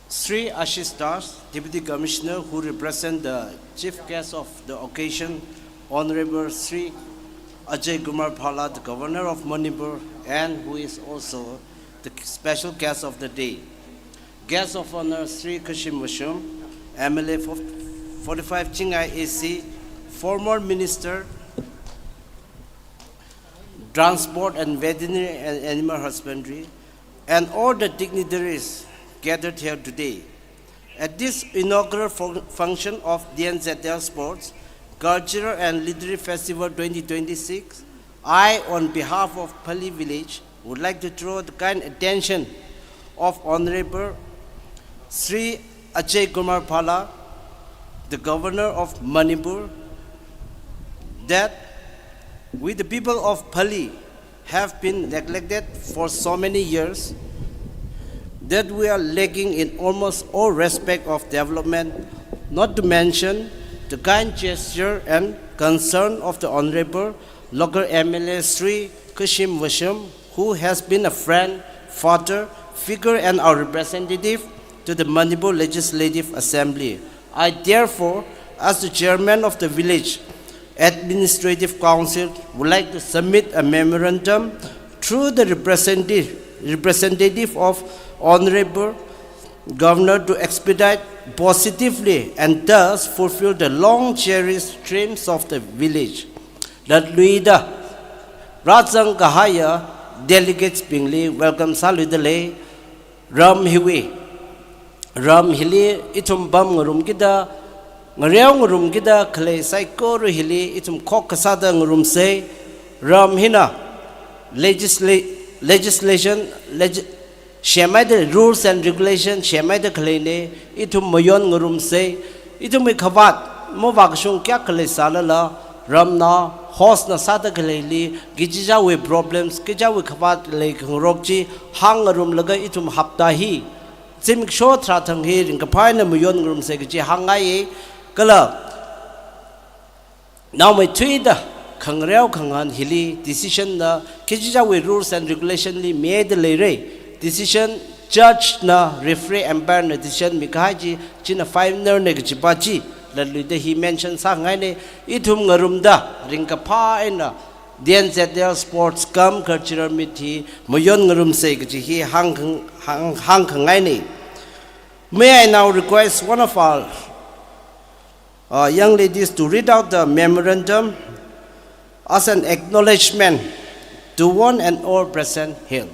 Sri Ashish Das, Deputy Commissioner, who represent the Chief Guest of the occasion, Honorable Sri Ajay Kumar Bhalla, the Governor of Manipur, and who is also the special guest of the day. Guest of Honor Sri Khashim Vashum, M L A for forty-five Chingai A C, former Minister, Transport and Veterinary and Animal Husbandry, and all the dignitaries gathered here today. At this inaugural fun- function of D N Z L Sports, Cultural and Literary Festival twenty twenty-six, I, on behalf of Pali Village, would like to draw the kind attention of Honorable Sri Ajay Kumar Bhalla, the Governor of Manipur, that we, the people of Pali, have been neglected for so many years that we are lacking in almost all respect of development, not to mention the kind gesture and concern of the Honorable local M L A Sri Khashim Vashum, who has been a friend, father figure, and our representative to the Manipur Legislative Assembly. I therefore, as the chairman of the village administrative council, would like to submit a memorandum through the representative, representative of Honorable Governor to expedite positively and thus fulfill the long cherished dreams of the village. Latluida, rāzang kahaiya delegates bingli welcome sāluida lei. Ram hiwui, ram hili ithum pamngarumkida, ngareo ngarumkida khalei saikora hili ithum khokkha sāda ngarumsa. Ram hina legisla- legislation, legi- semhaida, rules and regulation semhaida khaleina. Ithum mayon ngarumsa. Ithumwui khavāt mavākashung kayākha leisālala, ramna, host na sāda khaleili kachichāwui problems, kachichāwui khavāt leikhangarok chi hāngngarumlaga ithum hapta hi, zimiksho tharā thang hi ringkaphā eina mayon ngarumsa kaji hāngngaiya. Kala naomeithuida khangareo khangahān hili decision na kachichāwui rules and regulation li mida leira. Decision judge na, referee, umpire na decision mikahai chi, china final na kajipa chi, latluida hi mention sāngaina. Ithum ngarumda ringkaphā eina D N Z L Sports cum Cultural Meet hi mayon ngarumsa kaji hi hāng khang-, hāng, hāngkhangaina. May I now request one of our, uh, young ladies to read out the memorandum as an acknowledgement to one and all present here.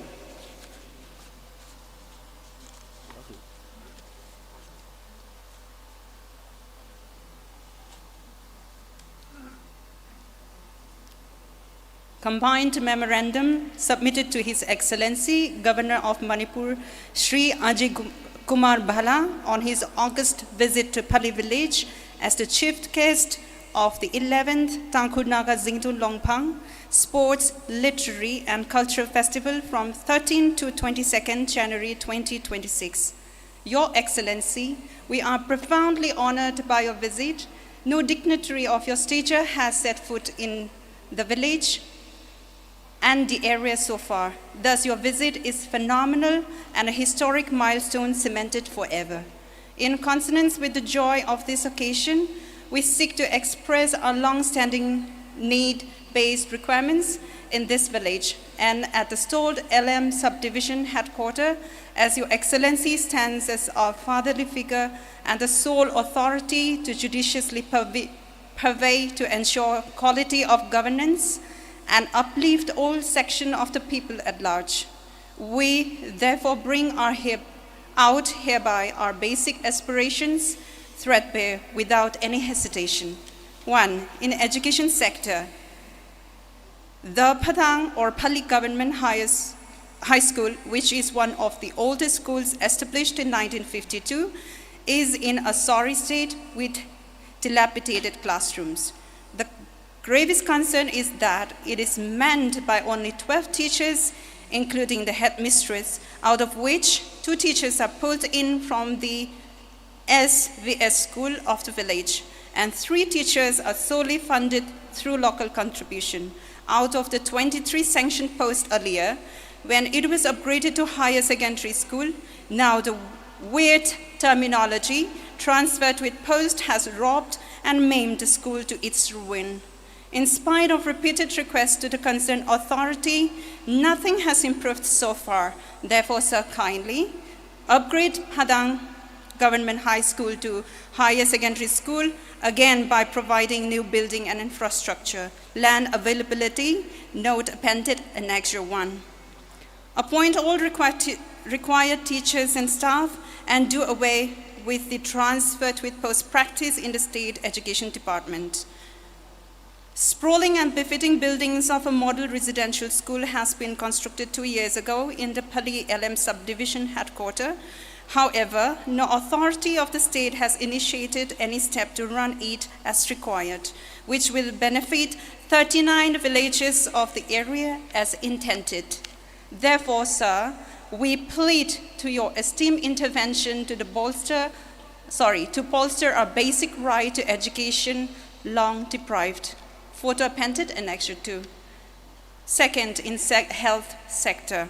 Combined memorandum submitted to His Excellency Governor of Manipur, Shri Ajay Gu- Kumar Bhalla, on his August visit to Pali village as the chief guest of the eleventh Tangkhul Naga Zingtun Longphang Sports, Literary and Cultural Festival from thirteenth to twenty-second January twenty twenty-six. Your Excellency, we are profoundly honored by your visit. No dignitary of your stature has set foot in the village and the area so far. Thus, your visit is phenomenal and a historic milestone cemented forever. In consonance with the joy of this occasion, we seek to express our long-standing need-based requirements in this village and at the stalled L M subdivision headquarter, as Your Excellency stands as our fatherly figure and the sole authority to judiciously pervi- purvey to ensure quality of governance and uplift all section of the people at large. We therefore bring our he- out hereby our basic aspirations, threadbare, without any hesitation. One, in education sector, the Phathang or Pali Government Highest, High School, which is one of the oldest schools established in nineteen fifty-two, is in a sorry state with dilapidated classrooms. The Gravest concern is that it is manned by only twelve teachers, including the headmistress, out of which two teachers are pulled in from the S V S school of the village, and three teachers are solely funded through local contribution. Out of the twenty-three sanctioned posts earlier, when it was upgraded to higher secondary school, now the weird terminology, transferred with post, has robbed and maimed the school to its ruin. In spite of repeated requests to the concerned authority, nothing has improved so far. Therefore, sir, kindly upgrade Phadang Government High School to higher secondary school, again by providing new building and infrastructure. Land availability, note appended, Annexure one. Appoint all required te-, required teachers and staff and do away with the transfer with post practice in the State Education Department. Sprawling and befitting buildings of a model residential school has been constructed two years ago in the Pali L M subdivision headquarter. However, no authority of the state has initiated any step to run it as required, which will benefit thirty-nine villages of the area as intended. Therefore, sir, we plead to your esteemed intervention to the bolster, sorry, to bolster our basic right to education long deprived. Photo appended, Annexure two. Second, in sec-, health sector.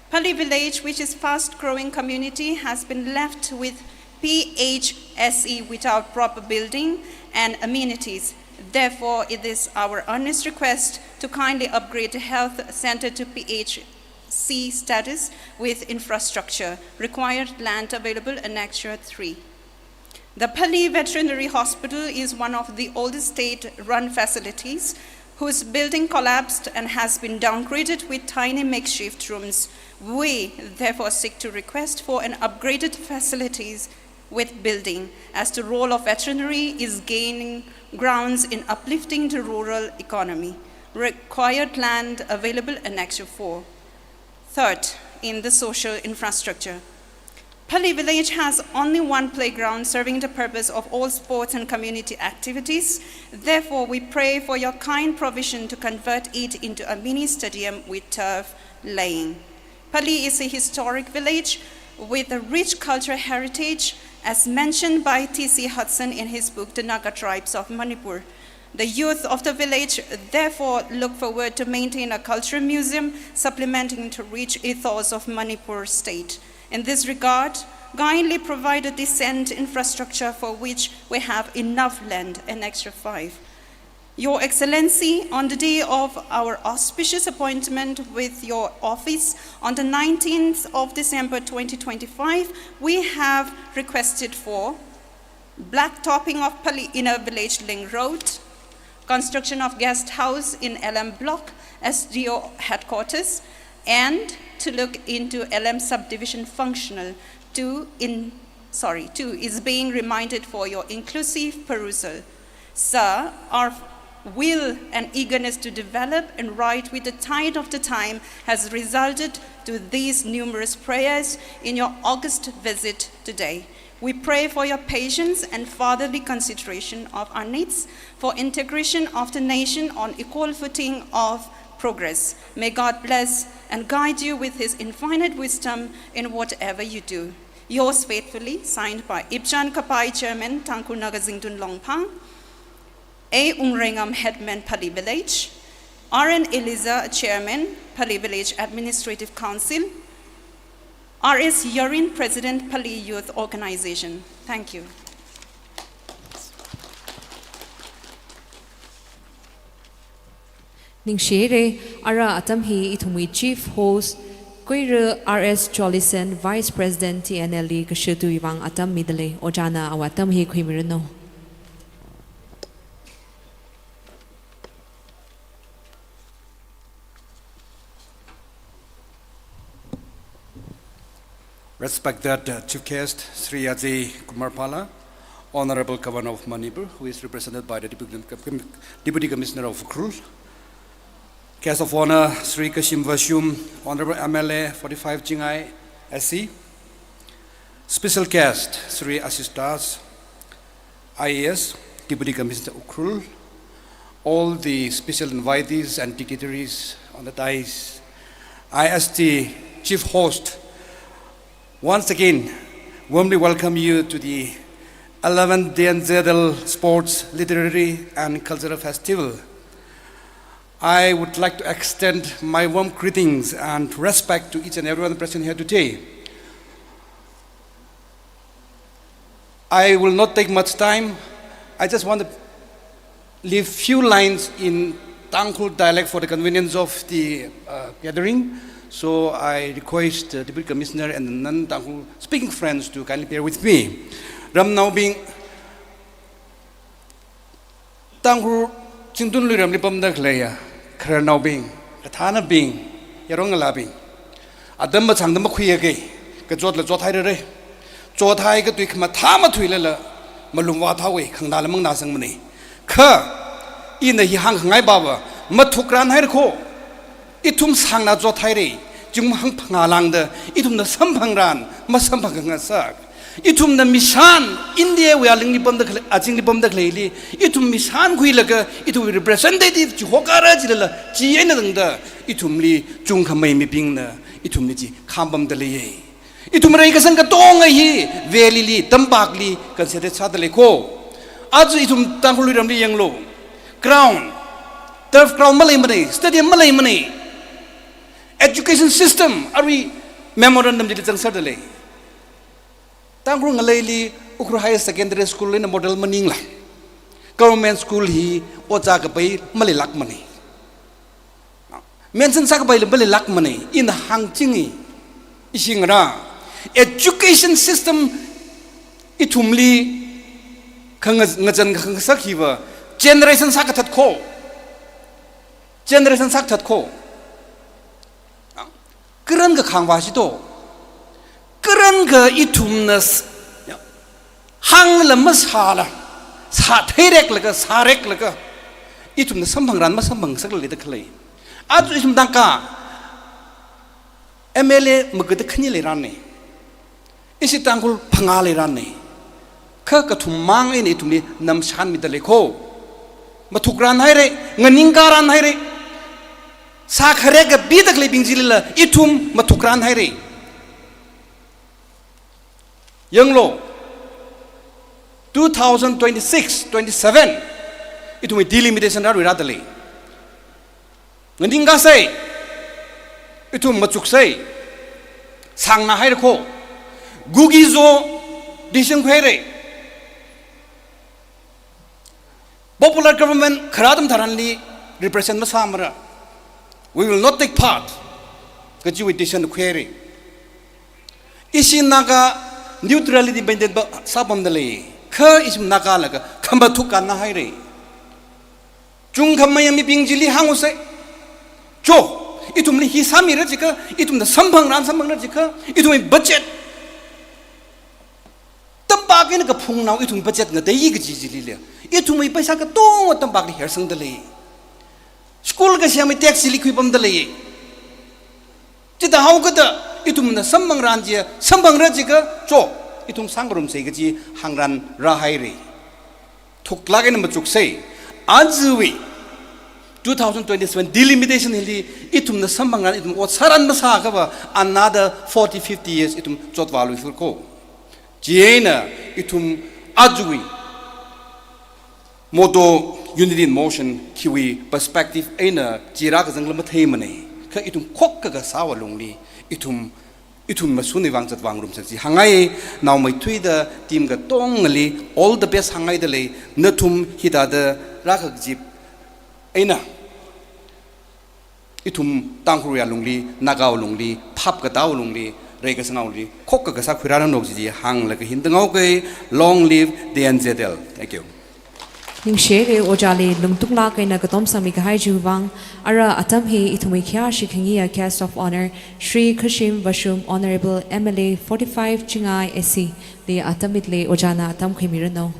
Pali village, which is fast growing community, has been left with P H S E without proper building and amenities. Therefore, it is our earnest request to kindly upgrade the health center to P H C status with infrastructure. Required land available, Annexure three. The Pali Veterinary Hospital is one of the oldest state-run facilities whose building collapsed and has been downgraded with tiny makeshift rooms. We therefore seek to request for an upgraded facilities with building, as the role of veterinary is gaining grounds in uplifting the rural economy. Required land available, Annexure four. Third, in the social infrastructure. Pali village has only one playground serving the purpose of all sports and community activities. Therefore, we pray for your kind provision to convert it into a mini stadium with turf laying. Pali is a historic village with a rich cultural heritage, as mentioned by T C Hudson in his book, The Naga Tribes of Manipur. The youth of the village therefore look forward to maintain a cultural museum supplementing the rich ethos of Manipur state. In this regard, kindly provide a decent infrastructure for which we have enough land, Annexure five. Your Excellency, on the day of our auspicious appointment with your office on the nineteenth of December twenty twenty-five, we have requested for blacktopping of Pali Inner Village Link Road, construction of guest house in L M Block, S D O headquarters, and to look into L M subdivision functional. Two in, sorry, two is being reminded for your inclusive perusal. Sir, our will and eagerness to develop and write with the tide of the time has resulted to these numerous prayers in your august visit today. We pray for your patience and fatherly consideration of our needs for integration of the nation on equal footing of progress. May God bless and guide you with His infinite wisdom in whatever you do. Yours faithfully, signed by Ipchan Kapai, Chairman, Tangkhul Naga Zingtun Longphang, A Wungreingam, Headman, Pali Village, R N Eliza, Chairman, Pali Village Administrative Council, R S Yarin, President, Pali Youth Organization. Thank you. Ningshire, ara atam hi ithumwui Chief Host, Koira R S Jolison, Vice President, T N L li kashutuiwui vang atam midalei. Ojāna awui atam hi khuimiranu. Respected, uh, Chief Guest, Shri Ajay Kumar Bhalla, Honorable Governor of Manipur, who is represented by the Deputy Com-, Deputy Commissioner of Ukhrul, Guest of Honor, Shri Kashim Vashum, Honorable M L A forty-five Chingai S C, Special Guest, Shri Ashish Das, I A S, Deputy Commissioner Ukhrul, All the special invitees and dignitaries on the dais, I, as the chief host, once again warmly welcome you to the eleventh D N Z L Sports, Literary and Cultural Festival. I would like to extend my warm greetings and respect to each and everyone present here today. I will not take much time. I just want to leave few lines in Tangkhul dialect for the convenience of the, uh, gathering. So I request the Deputy Commissioner and the non-Tangkhul speaking friends to kindly bear with me. Ramnaobing, Tangkhul Chingtun Luiramli pamda khaleiya khararnaobing, kathānabing, yaron ngalābing, atam machangda makhuiya kei, kachotla chothairare. Chothai katui khamathā mathuilala malum vāthaowe, khangnāla mangnāsangmane. Kha ina hi hāngkhangai baba, mathukran haira kho. Ithum sāngna chothaire, chungmang phangā lāngda, ithumna samphangran masamphang khangasak, ithumna mishan, India wui alingli pamda khalei, azingli pamda khaleili ithum mishan khuilaga, ithum representative chi hokara chilala, chi eina tangda, ithumli chungkhamei mibingna ithumli chi khampamda leiye. Ithum reikasang katonga hi valley li, tampakli concentrate sāda lei kho. Aja ithum Tangkhul Luiramli yanglu. Ground, turf ground maleimane, stadium maleimane. Education system, arui memorandum chili zangserda lei. Tangkhul ngaleili Ukhrul Higher Secondary School eina model maningla, government school hi ojā kapai maleilākmane. Mention sākapaila maleilākmane, ina hāngchingi. Ishi ngarā, education system ithumli khanga-, ngazan khangasak hiva generation sākathat kho. Generation sākathat kho. Karankha khangvā shito. Karankha ithumna s-, ya, hāngla masāla, sātheireklaga, sāreklaga, ithumna samphangran masamphangsakla leida khalei. Aja ithum Naga M L A magada khani leiranne. Ishi Tangkhul phangā leiranne. Kha kathummang eina ithumli namshanmida lei kho. Mathukran haire, nganingkaran haire. Sākharek kapida khaleibing chilila ithum mathukran haire. Yanglu, two thousand twenty-six, twenty-seven, ithumwui delimitation rārui rāda lei. Nganingkasei, ithum machuksei, sāngna haira kho, Kuki-Zo decision khuihaire. Popular government kharā atam tharanli represent masāmara. We will not take part. Kajiwui decision khuihaire. Ishi Naga neutrality maintain ba sāpamda lei. Kha ithum Naga laga khamathukna haire. Chungkhamei mibing chili hāngusei. Cho, ithumli hi sāmira jikha, ithumna samphangran samphangra jikha, ithumwui budget, tampak eina kaphungnao ithum budget ngatei kaji chilila, ithumwui paisa katonga tampakli hersangda lei. School kasem hi tax chili khuipamda lei. Chithāhaokada ithumna samphangran chi, samphangra jikha, cho, ithum sāngarumsei kaji hāngran rāhaire. Thuklāk eina machuksei. Ajawui two thousand twenty-seven delimitation hili ithumna samphangran, ithum ot sāran masāakhava another forty, fifty years ithum chotvāluiser kho. Chieina ithum ajawui motto Unity in Motion khiwui perspective eina chi rākazangla matheimanei. Kha ithum khokkha kasāwui lungli ithum, ithum mashunwui vang zatvāngarumsak chi hāngngai. Naomeithuida team katongali all the best hāngngaida lei. Nathum hithāda rākazip eina ithum Tangkhulwui alungli, Nagawui lungli, phap katāwui lungli, reikasangwui lungli khokkha kasā khuirāranrok chi hānglaga hindangao kei. Long live D N Z L. Thank you. Ningshire, ojāli lungtuklāk eina katom sangmi kahai chiwui vang. Ara atam hi ithumwui khayāshi khangayi guest of honour, Shri Khashim Vashum, Honourable M L A forty-five Chingai S C li atam mitle, ojāna atam khuimiranu.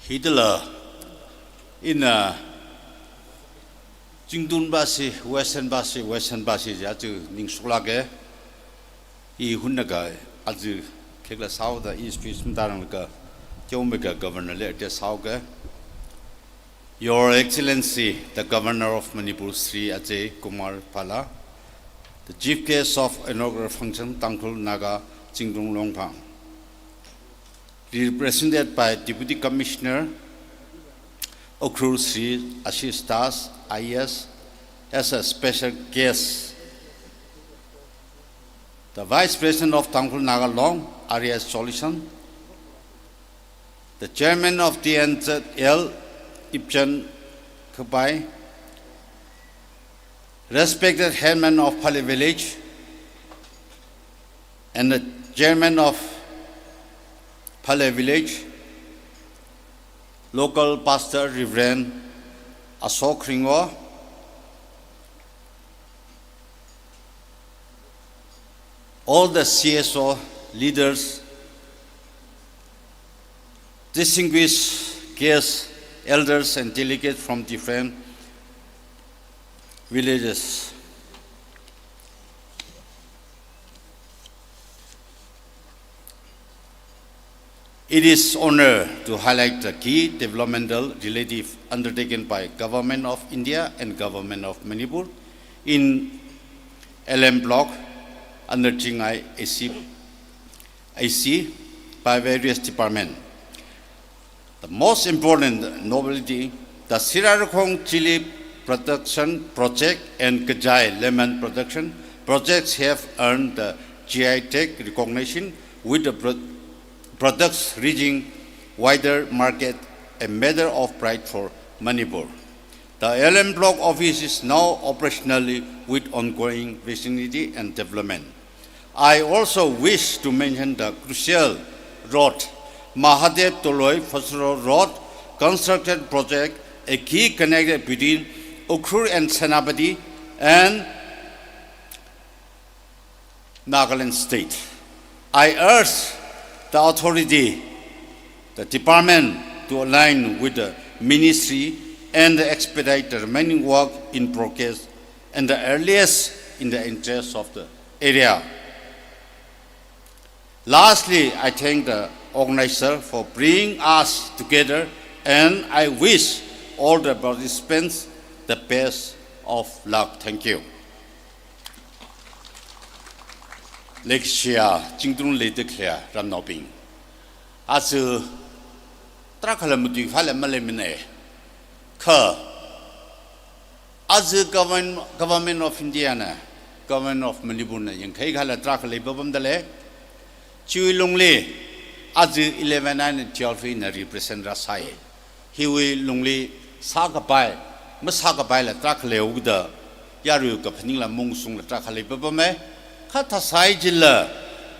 Hithāla ina Chingtun basi, Western basi, Western basi ja chu ningshuklāke. I hunna ka aja Hikla sāhaoda i speech matarang laga, teomeikha Governor li address sāhaoga. Your Excellency, the Governor of Manipur, Shri Ajay Kumar Bhalla, the Chief Guest of inaugural function, Tangkhul Naga Chingtung Longphang, represented by Deputy Commissioner, Ukhrul, Shri Ashish Das, I A S, as a special guest. The Vice President of Tangkhul Naga Long, R S Jolison, the Chairman of T N Z L, Ipchen Khupai, respected headman of Phale Village and the Chairman of Phale Village, local pastor Reverend Ashok Ringo, all the C S O leaders, distinguished guests, elders and delegates from different villages. It is honor to highlight the key developmental relative undertaken by Government of India and Government of Manipur in L M Block under Chingai A C, A C by various department. The most important novelty, the Sirarakhong Chili Production Project and Kajai Lemon Production Projects have earned the G I tag recognition, with the pro-, products reaching wider market, a matter of pride for Manipur. The L M Block office is now operationally with ongoing vicinity and development. I also wish to mention the crucial road, Mahadev Toloi Phusuro Road construction project, a key connector between Ukhrul and Senapati and Nagaland State. I urge the authority, the department to align with the ministry and expedite the remaining work in progress and the earliest in the interest of the area. Lastly, I thank the organizer for bringing us together, and I wish all the participants the best of luck. Thank you. Leikashiya Chingtung leida khalei ramnaobing, aja tarākhala matuiphāla maleimana. Kha aja government, Government of India na, Government of Manipur na yangkhai khala tarākha leipapamda lei. Chiwui lungli aja eleven and twelve ina represent rāsai. Hiwui lungli sākapai, masākapaila tarākha leihaoda, yarui kaphaningla mungsungla tarākha leipapamai. Kha thāsai jila,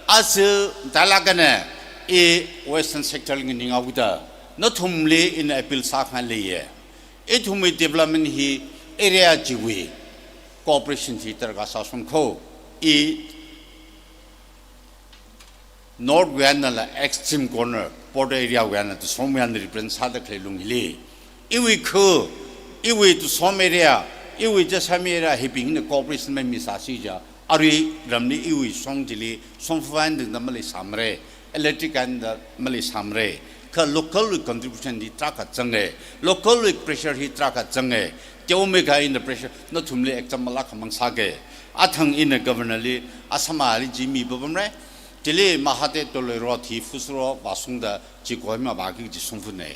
aja dalakana i Western Sector li nganinghaoda, nathumli ina appeal sākhangai leiya. Ithumwui development hi area chiwui cooperation hi darkar sāshon kho. I North wui einala extreme corner, border area wui eina Tusom wui eina represent sāda khalei lung hili, iwui khu, iwui Tusom area, iwui Jashami area hibingna cooperation maimi sāsi ja, arui ramli iwui shong chili shongfa eina tangda maleisāmara, electric eina tangda maleisāmara. Kha local wui contribution hi tarākha zanga. Local wui pressure hi tarākha zanga. Teomeikha ina pressure nathumli example akhamang sāga. Athang ina Governor li, Assam ali chi mipapamra. Chili Mahadev Toloi Road hi Phusuro vāshungda chi Kohima vāki kaji shongfana.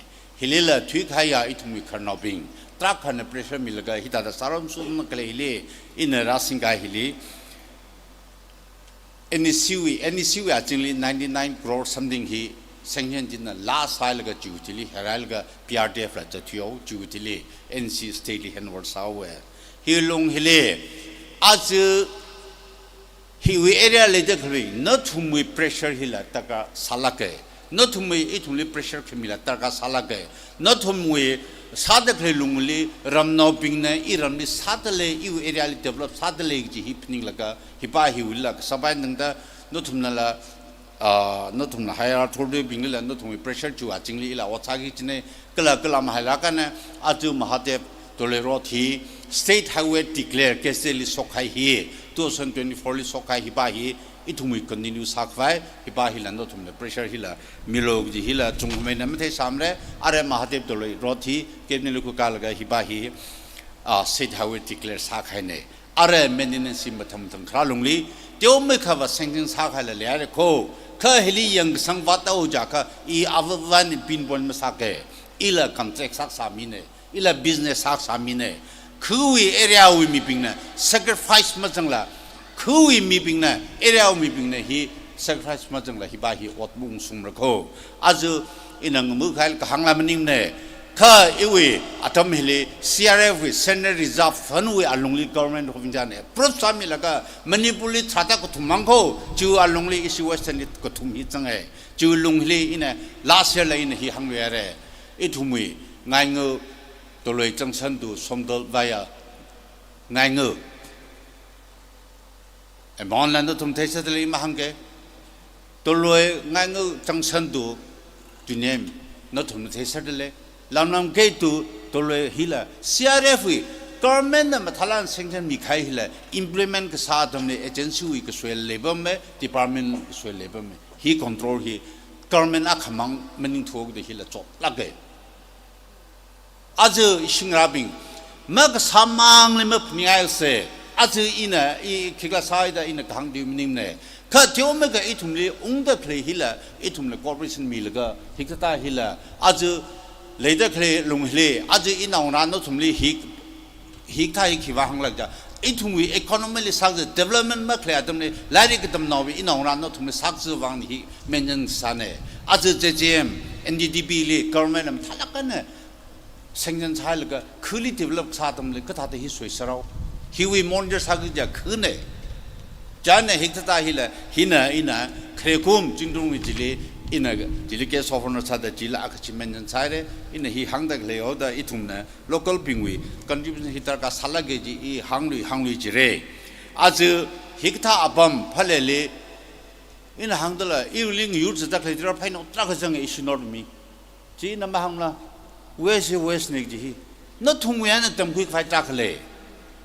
Hilila thuikahaiya ithumwui khararnaobing, tarākhana pressure milaga hithāda sāramsuna khalei hili ina rāsingkahai hili, N E C wui, N E C wui azingli ninety-nine crore something hi sanction china laa sāhailaga chiwui chili herailaga P R D F la zatthuihao, chiwui chili N C state li handover sāhaowa. Hi lung hili, aja hiwui area leida khalei, nathumwui pressure hila darkar sālāka. Nathumwui ithumli pressure khamila darkar sālāka. Nathumwui sāda khalei lungli ramnaobingna iramli sāda lei, iwui area li develop sāda lei kaji hi phaninglaga, hipa hiwuila kasāpai eina tangda, nathumnala, ah, nathumna higher authority binglila nathumwui pressure chiwui azingli ila ot sāki kajina, kala kala mahailakana, aja Mahadev Toloi Road hi State Highway declare gazette li shokkahai hi, two thousand twenty-four li shokkahai hipa hi, Ithumwui continue sākhavai, hipa hila nathumna pressure hila, milo kaji hila, chungmeina matheisāmara, ara Mahadev Toloi road hi, cabinet li khuikālaga hipa hi, ah, state highway declare sākahaina. Ara maintenance hi mathang mathang kharā lungli, teomeikha va sanction sākahaila leihaira kho, kha hili yangkasang vātao jiakha, i avāvāna pinpoint masāka, ila contract sākasā mina, ila business sākasā mina, khawui area wui mibingna sacrifice mazangla, khawui mibingna, area wui mibingna hi sacrifice mazangla hipa hi ot maungsumra kho. Aja ina ngamu kahai kahāngla maningmana, kha iwui atam hili C R F wui Central Reserve Fund wui alungli Government of India na approve sāmilaga Manipur li tharāda kathummang kho, chiwui alungli ishi Western li kathum hi zanga. Chiwui lungli ina last year la ina hi hāngluihaira. Ithumwui Ngainga Toloi junction to Somdal via Ngainga. Amount la nathum theisāda lei mahāngka. Toloi Ngainga junction to Tuinem nathum theisāda lei. Lamlam gate to Toloi hila C R F wui government na mathālāk sanction mikahai hila implement kasā atamli agency wui kasoi leipama, department kasoi leipama. Hi control hi government akhamang maningthuda hila chotlāka. Aja ishi ngarābing, makasāmangli maphaningaisa, aja ina i khikha sāida ina kahāng tui maningmana. Kha teomeikha ithumli ungda khalei hila, ithumli cooperation milaga, hikathā hila, aja leida khalei lung hili, aja inaongarā nathumli hi, hikathā hi khiwui vang hānglāk jiakha, ithumwui economy li sākazā development makhalei atamli, lairik katamnaowui inaongarā nathumli sākazā vang hi mention sāna. Aja J J M, N D D B li government na mathālāk eina sanction sālaga khali develop sā atamli kathāda hi soisārao. Hiwui monitor sāki jiakha khana. Chieina hikathā hila, hina ina khare kum Chingtungwui chili, ina chili guest of honour sāda chila akha chi mention sāhaira, ina hi hāngda khalei haoda ithumna local bingwui contribution hi darkar sālāka kaji i hānglui, hānglui jira. Aja hikathā apam Phaleli, ina hāngdala, iwuili ngayur zatda khalei tira phainao tarākha zanga ishi North mi. Chi ina mahāngla, West hi West na kaji hi. Nathumwui eina tamkhui khavai tarākha lei.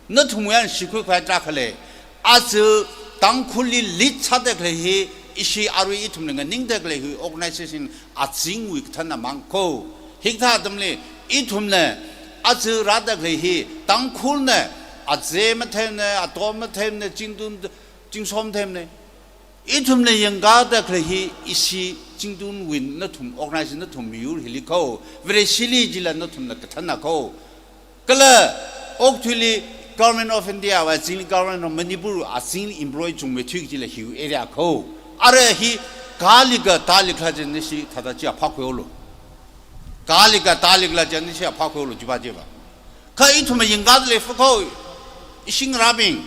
Nathumwui eina shikhui khavai tarākha lei. Aja Tangkhulli lead sāda khalei hi, ishi arui ithumna nganingda khalei hi organization azingwui kathānna mang kho. Hikathā atamli ithumna aja rāda khalei hi, Tangkhulna, aze matheimana, ato matheimana, Chingtun, Chingsom theimana. Ithumna yangkāda khalei hi ishi Chingtunwui nathum organization nathum miyur hili kho, Vareshili jila nathumna kathānna kho. Kala okathuili Government of India wui azingli Government of Manipur azingli employee chungmeithui kajila hiwui area kho. Ara hi kali katā likhala chieina ishi thāda chi aphākhuilu. Kali katā likhala chieina ishi aphākhuilu chiva chiva. Kha ithumna yangkāda lei fu kho, ishi ngarābing.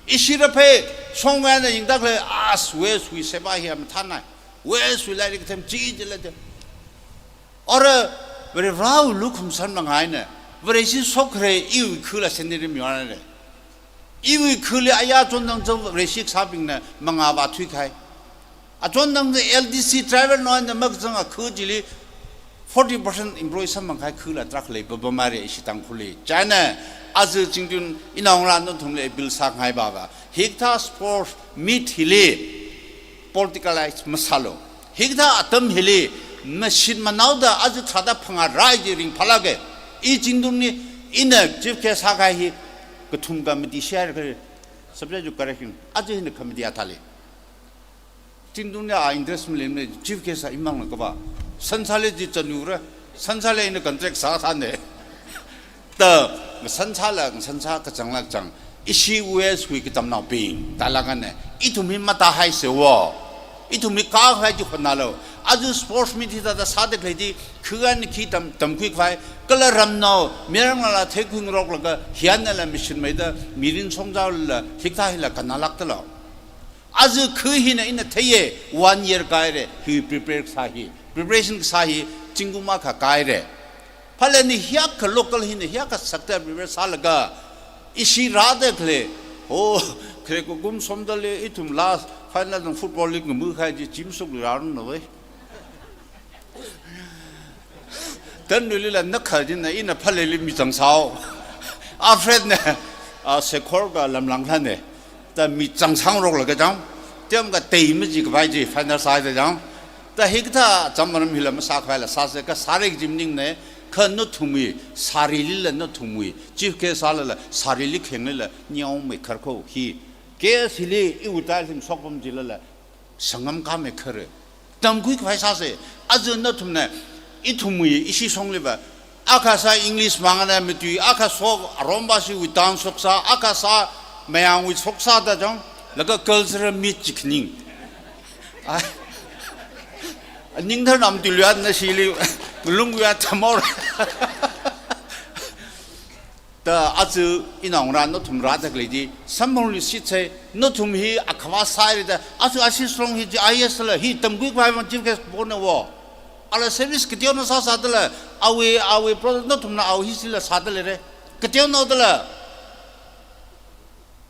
Ishi raphei, shongwui eina yangda khalei, as West wui seva hi mathānai. West wui lairik kathem chi jila je. Ara, Varivarāwui lukhum san mangaina, Vareshi shokkhare iwui khula sendiri miwana ne. Iwui khuli aya chondang chang Vareshi kasābingna mangā vāthuikahai. Achondang chang L D C driver naona makazang akhu chili forty percent employee samphangkahai khula tarākha lei papa mare ishi Tangkhulli. Chieina aja Chingtun inaongarā nathumli appeal sāngai baba. Hikathā sports meet hili politicalize masālu. Hikathā atam hili mashit manaoda aja tharāda phangā rai ji ringphālāka. I Chingtungli ina chief guest sākahai hi kathum committee share kare, subject to correction. Aja hina committee athāli. Chingtungli a interest maleimana chief guest a imangna kaba. Sansāli ji chanura. Sansāli ina contract sāsāna. Ta, ngasansāla, ngasansā kachāngla kachāng. Ishi West wui katamnaobing, talakane. Ithum hi matāhaisa wo. Ithum hi kākhavai chi hotnālu. Aja sports meet hithāda sāda khalei chi, khuigan khi tam, tamkhuikhavai. Kala ramnao, mirang lala theikhuingaroklaga, hianala mashit maida, mirin songzala, hikathā hila kannalākdalu. Aja khu hina ina theiya, one year kāhaira, hi prepare kasā hi. Preparation kasā hi, zingkum akha kāhaira. Phaleni hiyākha local hina hiyākha sakta prepare sālaga, ishi rāda khalei, oh, kharekukum Somdalli ithum last final dang football league ngamu kahai chi chim suk rārun na wei. Tanluilila nakha jina ina Phaleli mi zangsao. Alfred ne, a, Sekhor ka Lamlang thane. Ta mi zangsang rokla kachang. Tiam ka tei maji khavai chi final sāhaida chang. Ta hikathā cham maram hila masākhavaila sāsa, kha sāra kaji maningne, kha nathumwui, sārilila nathumwui, chief guest sālala, sārili khenglila, nyaomei kharkho hi. Guest hili iwui tailhim shokpam jilala, sangam kamei khare. Tamkhui khavai sāsa, aja nathumna, ithumwui, ishi shongliva, akha sā English mangana mitui, akha shok Arombashiwui dance shoksā, akha sā Mayangwui shoksāda chang, laga cultural meet chi khaning. Ai. Ningthar nam tui luiya nashili, lungwui ya thamor. Ta aja inaongarā nathum rāda khalei chi, samphangluishitsa, nathum hi akhava sāhaira da, aja ashi song hi chi I A S la, hi tamkhui khavai vang chief guest pona wo. Ala service kateonao sāsādala, awui, awui product nathumna awui hi sila sāda leira. Kateonaodala.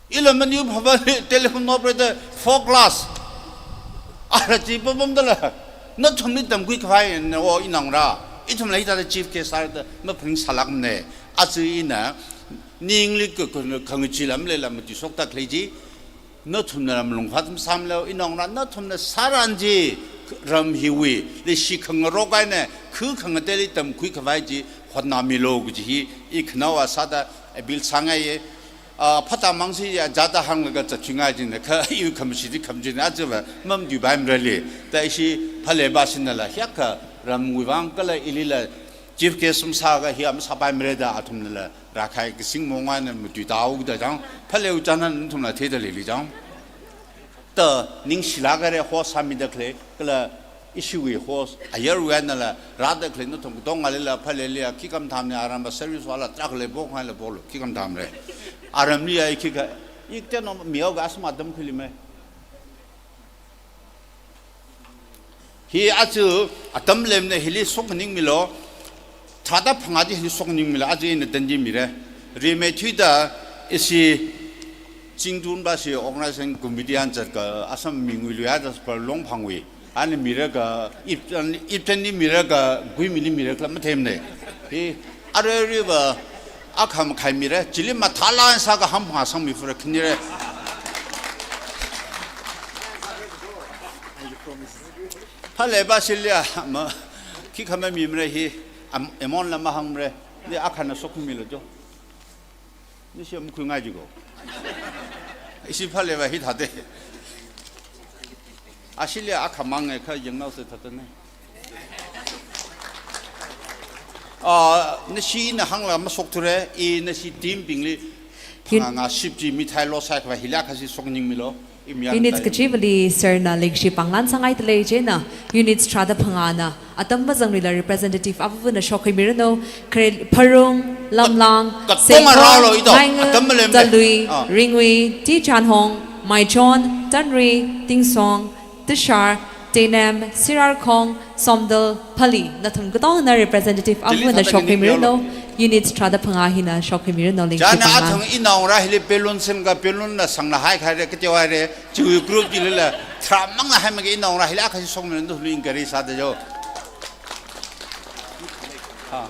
Ila Manipur phava telephone operator four class. Ara chi papamdala. Nathumli tamkhui khavai na wo inaongarā. Ithumla hithāda chief guest sāda maphaning sālākmana. Aja ina ningli ka, ka, khangachee lam leila matuishokda khalei chi. Nathumna ram lungphat masāmilo, inaongarā nathumna sāran chi ram hiwui, leishi khangarok eina, khu khangateili tamkhui khavai chi hotnāmilo kaji hi, i khanaowa sāda appeal sāngaiya. Ah, phatāmang si ya jada hānglaga zatchingai jina, kha i khamashit di khamjina, ajava mamatuipaimara le. Ta ishi Phaleba sinala, hiyākha ramwui vang kala ilila chief guest sum sāga hi am sāpaimara da athumnala, rākhai kasing mongana matuitaoda chang, Phalewui chānna nathumla theida leili chang. Ta ningshilāk haira host sāmida khalei, kala ishiwui host, ayarwui einala, rāda khalei nathum katongalila, Phaleli ya, khikha mathāmana aramba service wala, trak lei bok haila boklu, khikha mathāmara. Aramli ya, khikha, ik teno miao ga asma atam khuili me. Hi aja atam lemna hili shokningmilo, tharāda phangā chi hili shokningmilo, aja ina tandi mira. Rimeithuida ishi Chingthunba shi organization committee an zatka Assam mingwui luiya da pa Longphangwui. Ana miraga, ip, iptan ni miraga, guimi ni miraga mathemne. Hi, arui arui va, akham khai mira, chili mathāla sāga ham phangā sangmi fura khanira. Phaleba shiliya, ma, khikha mamimara hi, am, amount la mahāngmara, ni akhana shokmilo jo. Nishi makhuingai jiko. Ishi Phaleba hithāda. Ashiliya akhamang e kha yangnaosa thāda ne. Ah, nashi ina hāngla mashokthura, i nashi team bingli. Phangā ship chi mithai lo sai khavai hila khasi shokningmilo. Units kachivali sir na leikashi pānglan sāngaidalei chieina, units tharāda phangāna, atam mazangluila representative avavana shokhuimiranu, Kre-, Pharung, Lamlang, Ka-, Sekong, Ngainga, atam malem le. Talui, Ah. Ringui, T Chanhong, Maichon, Tanri, Tingsong, Tishar, Teinem, Sirarkhong, Somdal, Phali, nathum katongna representative avavana shokhuimiranu, units tharāda phangā hina shokhuimiranu, leikashi pānglan. Chieina athang inaongarā hili balloon semga balloon la sangla haikhaira, kateohaira, chiwui group chilila, tharāmangla haimage inaongarā hili akhashi shokmiranu, nathumli encourage sāda jo. Ha.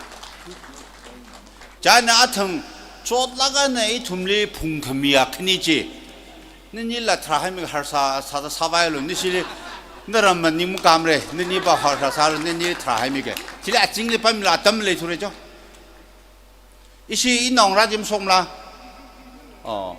Chieina athang chotlāk eina ithumli phungkhami akhani chi. Nanila tharāhaimige harsā sāda sāvailu, nishili, naram maning makamre, naniva harsā sālu, nani tharāhaimige. Chili azingli pamla atam leithura jo. Ishi inaongarā jim somla. Oh.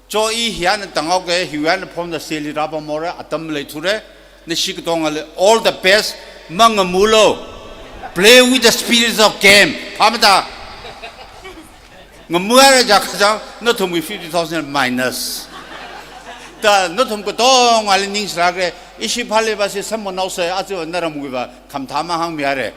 Cho i hiya na tangau ke, hiya na phone da seli raba more, atam leithura. Nashi katongali, all the best, mangamulo. Play with the spirit of game. Pamada. Ngamuhaira jakha chang, nathumwui fifty thousand minus. Ta nathum katongali ningshilākra, ishi Phaleba si samphangnaosa, aja naramwuiva, khamathā mahāngmihaira.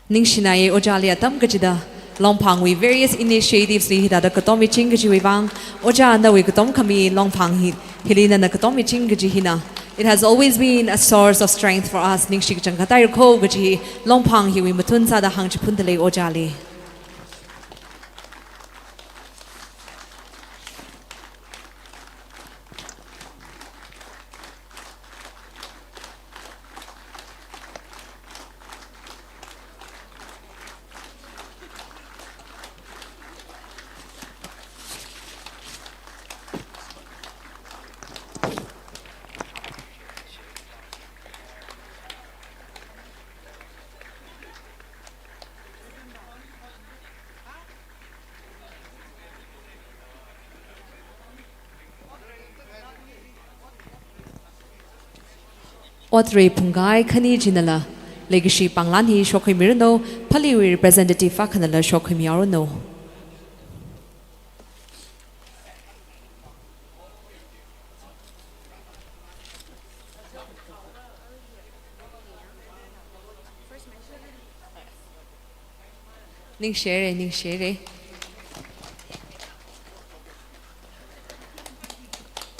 Ningshinaya ojāli atam kachida, Longphangwui various initiatives li hithāda katommiching kajiwui vang, ojā nawui katomkhami Longphang hi, hili nana katommiching kaji hina. It has always been a source of strength for us, ningshi kachangkhatta rikho kaji hi, Longphang hiwui mathun sāda hāngchiphundalei ojāli. Ot rei phungkai khani chinala leikashi pānglan hi shokhuimiranu, Phaleewui representative akhanala shokhuimihaoranu. Ningshire, ningshire.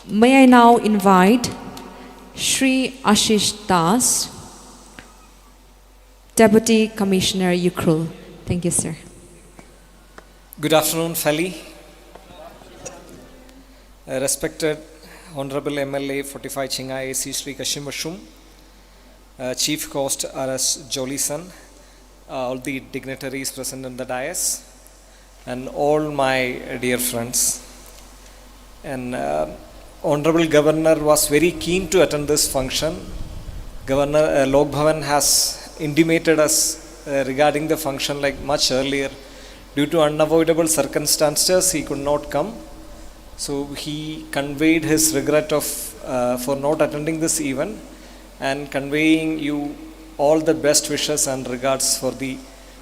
May I now invite Shri Ashish Das, Deputy Commissioner, Ukhrul. Thank you, sir. Good afternoon, Phale. Uh, respected Honorable M L A forty-five Chingai A C Shri Kashim Vashum, uh, Chief Host R S Jolison, uh, all the dignitaries present in the dais, and all my dear friends. And, uh, Honorable Governor was very keen to attend this function. Governor, uh, Lok Bhavan has intimated us, uh, regarding the function, like, much earlier. Due to unavoidable circumstances, he could not come. So he conveyed his regret of, uh, for not attending this event and conveying you all the best wishes and regards for the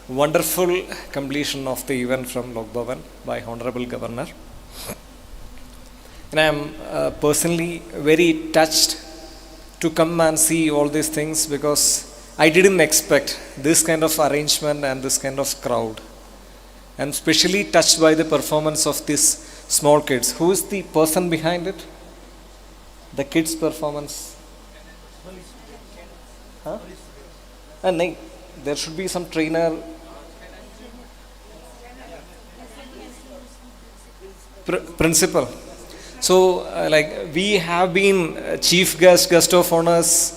wonderful completion of the event from Lok Bhavan by Honorable Governor. And I am, uh, personally very touched to come and see all these things because I didn't expect this kind of arrangement and this kind of crowd. I'm specially touched by the performance of these small kids. Who is the person behind it? The kids' performance? Huh? Uh, nahin, there should be some trainer. Pr- principal. So, uh, like, we have been, uh, chief guest, guest of honors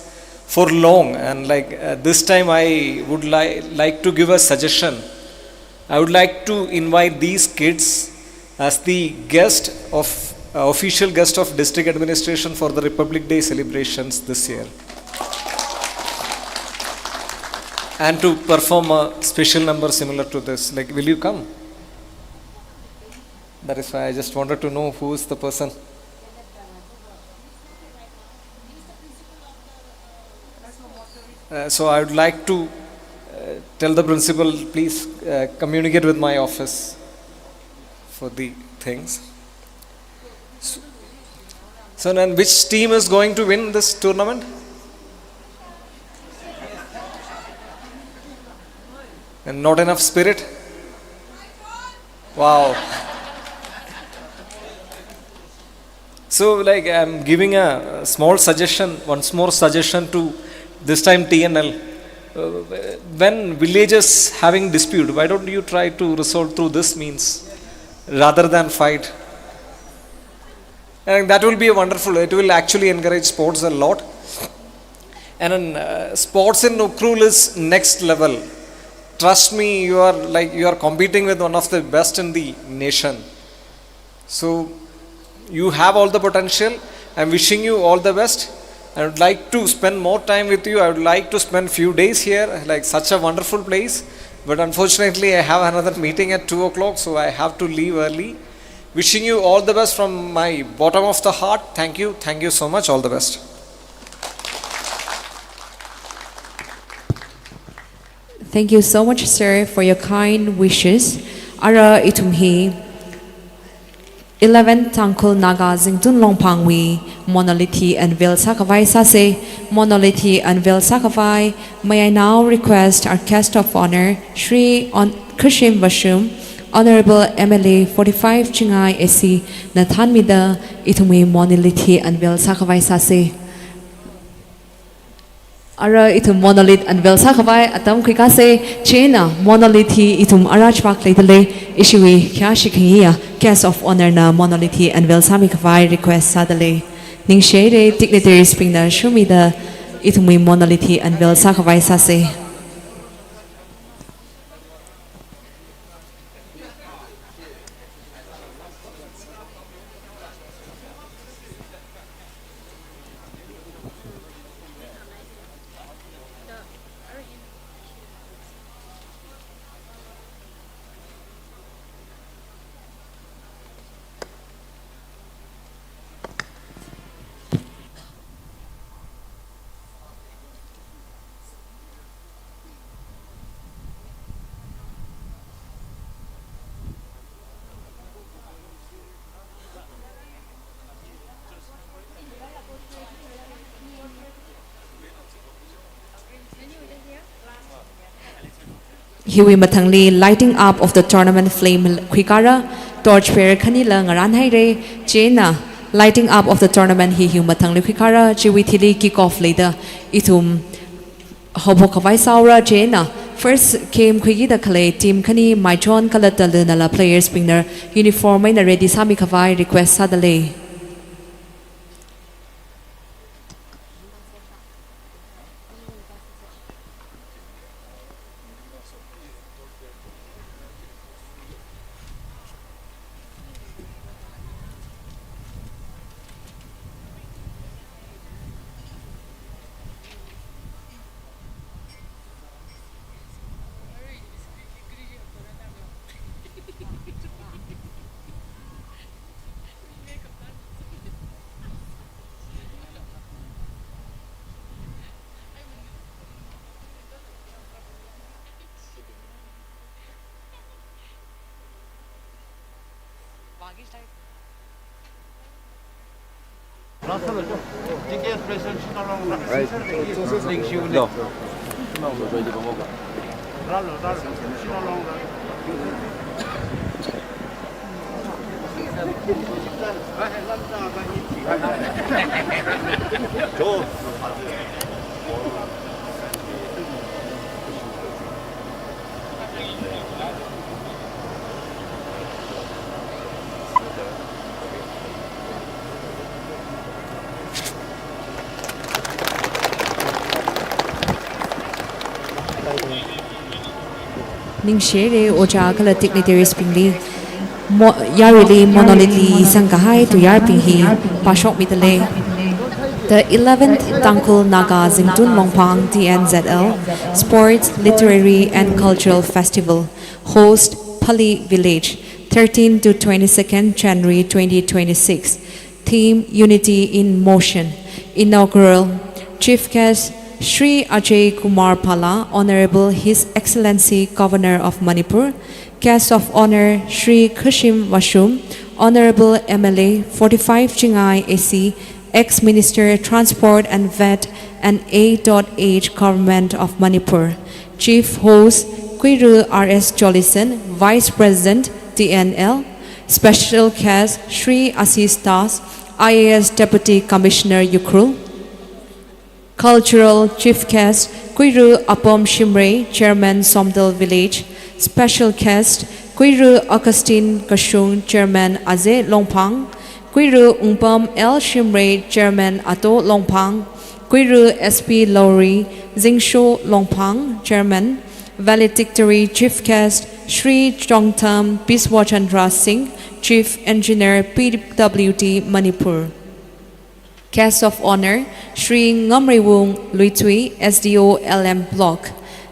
for long, and, like, uh, this time I would li- like to give a suggestion. I would like to invite these kids as the guest of, uh, official guest of district administration for the Republic Day celebrations this year, and to perform a special number similar to this. Like, will you come? That is why I just wanted to know who is the person. Uh, so I would like to, uh, tell the principal, please, uh, communicate with my office for the things. So, so then, which team is going to win this tournament? And not enough spirit? Wow. So, like, I'm giving a small suggestion, one small suggestion to this time T N L. Uh, when villages having dispute, why don't you try to resolve through this means rather than fight? And that will be wonderful. It will actually encourage sports a lot. And then, uh, sports in Ukhrul is next level. Trust me, you are, like, you are competing with one of the best in the nation. So you have all the potential. I'm wishing you all the best. I would like to spend more time with you. I would like to spend few days here, like, such a wonderful place. But unfortunately, I have another meeting at two o'clock, so I have to leave early. Wishing you all the best from my bottom of the heart. Thank you. Thank you so much. All the best. Thank you so much, sir, for your kind wishes. Ara ithum hi eleven Tangkhul Naga Zingtun Longphangwui monolith hi unveil sākhavai sāsa. Monolith hi unveil sākhavai, may I now request our guest of honor, Shri Hon- Kashim Vashum, Honorable M L A forty-five Chingai A C na thānmida ithumwui monolith hi unveil sākhavai sāsa. Ara ithum monolith unveil sākhavai atam khuikāsa. Chieina monolith hi ithum ara chipāk leidalei, ishiwui khayāshi khangayi guest of honor na monolith hi unveil sāmikhavai request sādalei. Ningshire, dignitaries bingna shumida ithumwui monolith hi unveil sākhavai sāsa. Hiwui mathangli lighting up of the tournament flame khuikara, torch bearer khanila ngarānhaira, chieina lighting up of the tournament hi hiwui mathangli khuikara, chiwui thili kick off leida ithum haophok khavai sāhaora, chieina first game khuikida khalei team khani Maichon Kalatalunala players bingna uniform eina ready sāmi khavai request sādalei. Ningshihaira ojā kala dignitaries bingli. Mo-, yaruili monolith li sangkahai tuiyārbing hi pāshokmidalei. The eleventh Tangkhul Naga Zingtun Longphang T N Z L Sports, Literary and Cultural Festival. Host, Phali Village, thirteen to twenty-second January twenty twenty-six. Theme, Unity in Motion. Inaugural, Chief Guest, Shri Ajay Kumar Bhalla, Honorable His Excellency Governor of Manipur. Guest of Honor, Shri Khashim Vashum, Honorable M L A, forty-five Chingai A C, ex-Minister Transport and Vet and A dot H Government of Manipur. Chief Host, Kuiru R S Jolison, Vice President, T N L. Special Guest, Shri Asis Das, I A S Deputy Commissioner, Ukhrul. Cultural Chief Guest, Kuiru Apom Shimray, Chairman, Somdal Village. Special Guest, Kuiru Augustine Kashung, Chairman, Aze Longphang. Kuiru Ungpam L Shimray, Chairman, Ato Longphang. Kuiru S P Lowry, Zingsho Longphang, Chairman. Valedictory Chief Guest, Shri Chongtham Biswachandra Singh, Chief Engineer, P W D Manipur. Guest of Honor, Shri Ngamreiwung Luithui, S D O L M Block.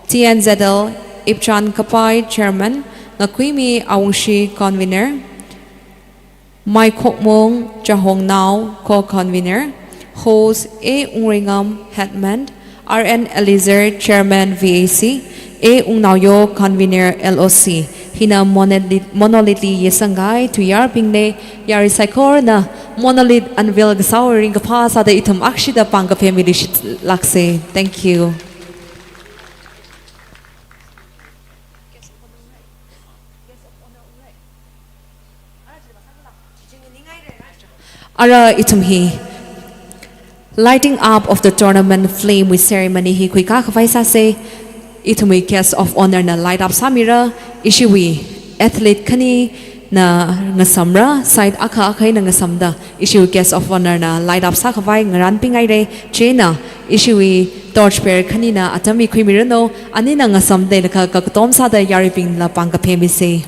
T N Z L, Ipchan Kapai, Chairman, Ngakuimi Awungshi, Convener, Maikhokmung Chahongnao, Co-Convener, Host A Ungreingam, Headman, R N Eliezer, Chairman, V A C, A Ungnaoyo, Convener, L O C. Hina monolith, monolith li yesangkahai tuiyārbingna, yarui saikorana monolith unveil kasāwui ringkaphā sāda ithum akshida pāngkapheimi leishitlāksa. Thank you. Ara ithum hi lighting up of the tournament flame wui ceremony hi khuikā khavai sāsa. Ithumwui guest of honor na light up sāmira, ishiwui athlete khanina ngasamra, side akha akha eina ngasamda, ishiwui guest of honor na light up sākhavai ngarānpinghaira, chieina ishiwui torch bearer khanina atam mikhuimiranu, anina ngasamda leikha kakatom sāda yaruibingla pāngkapheimisa.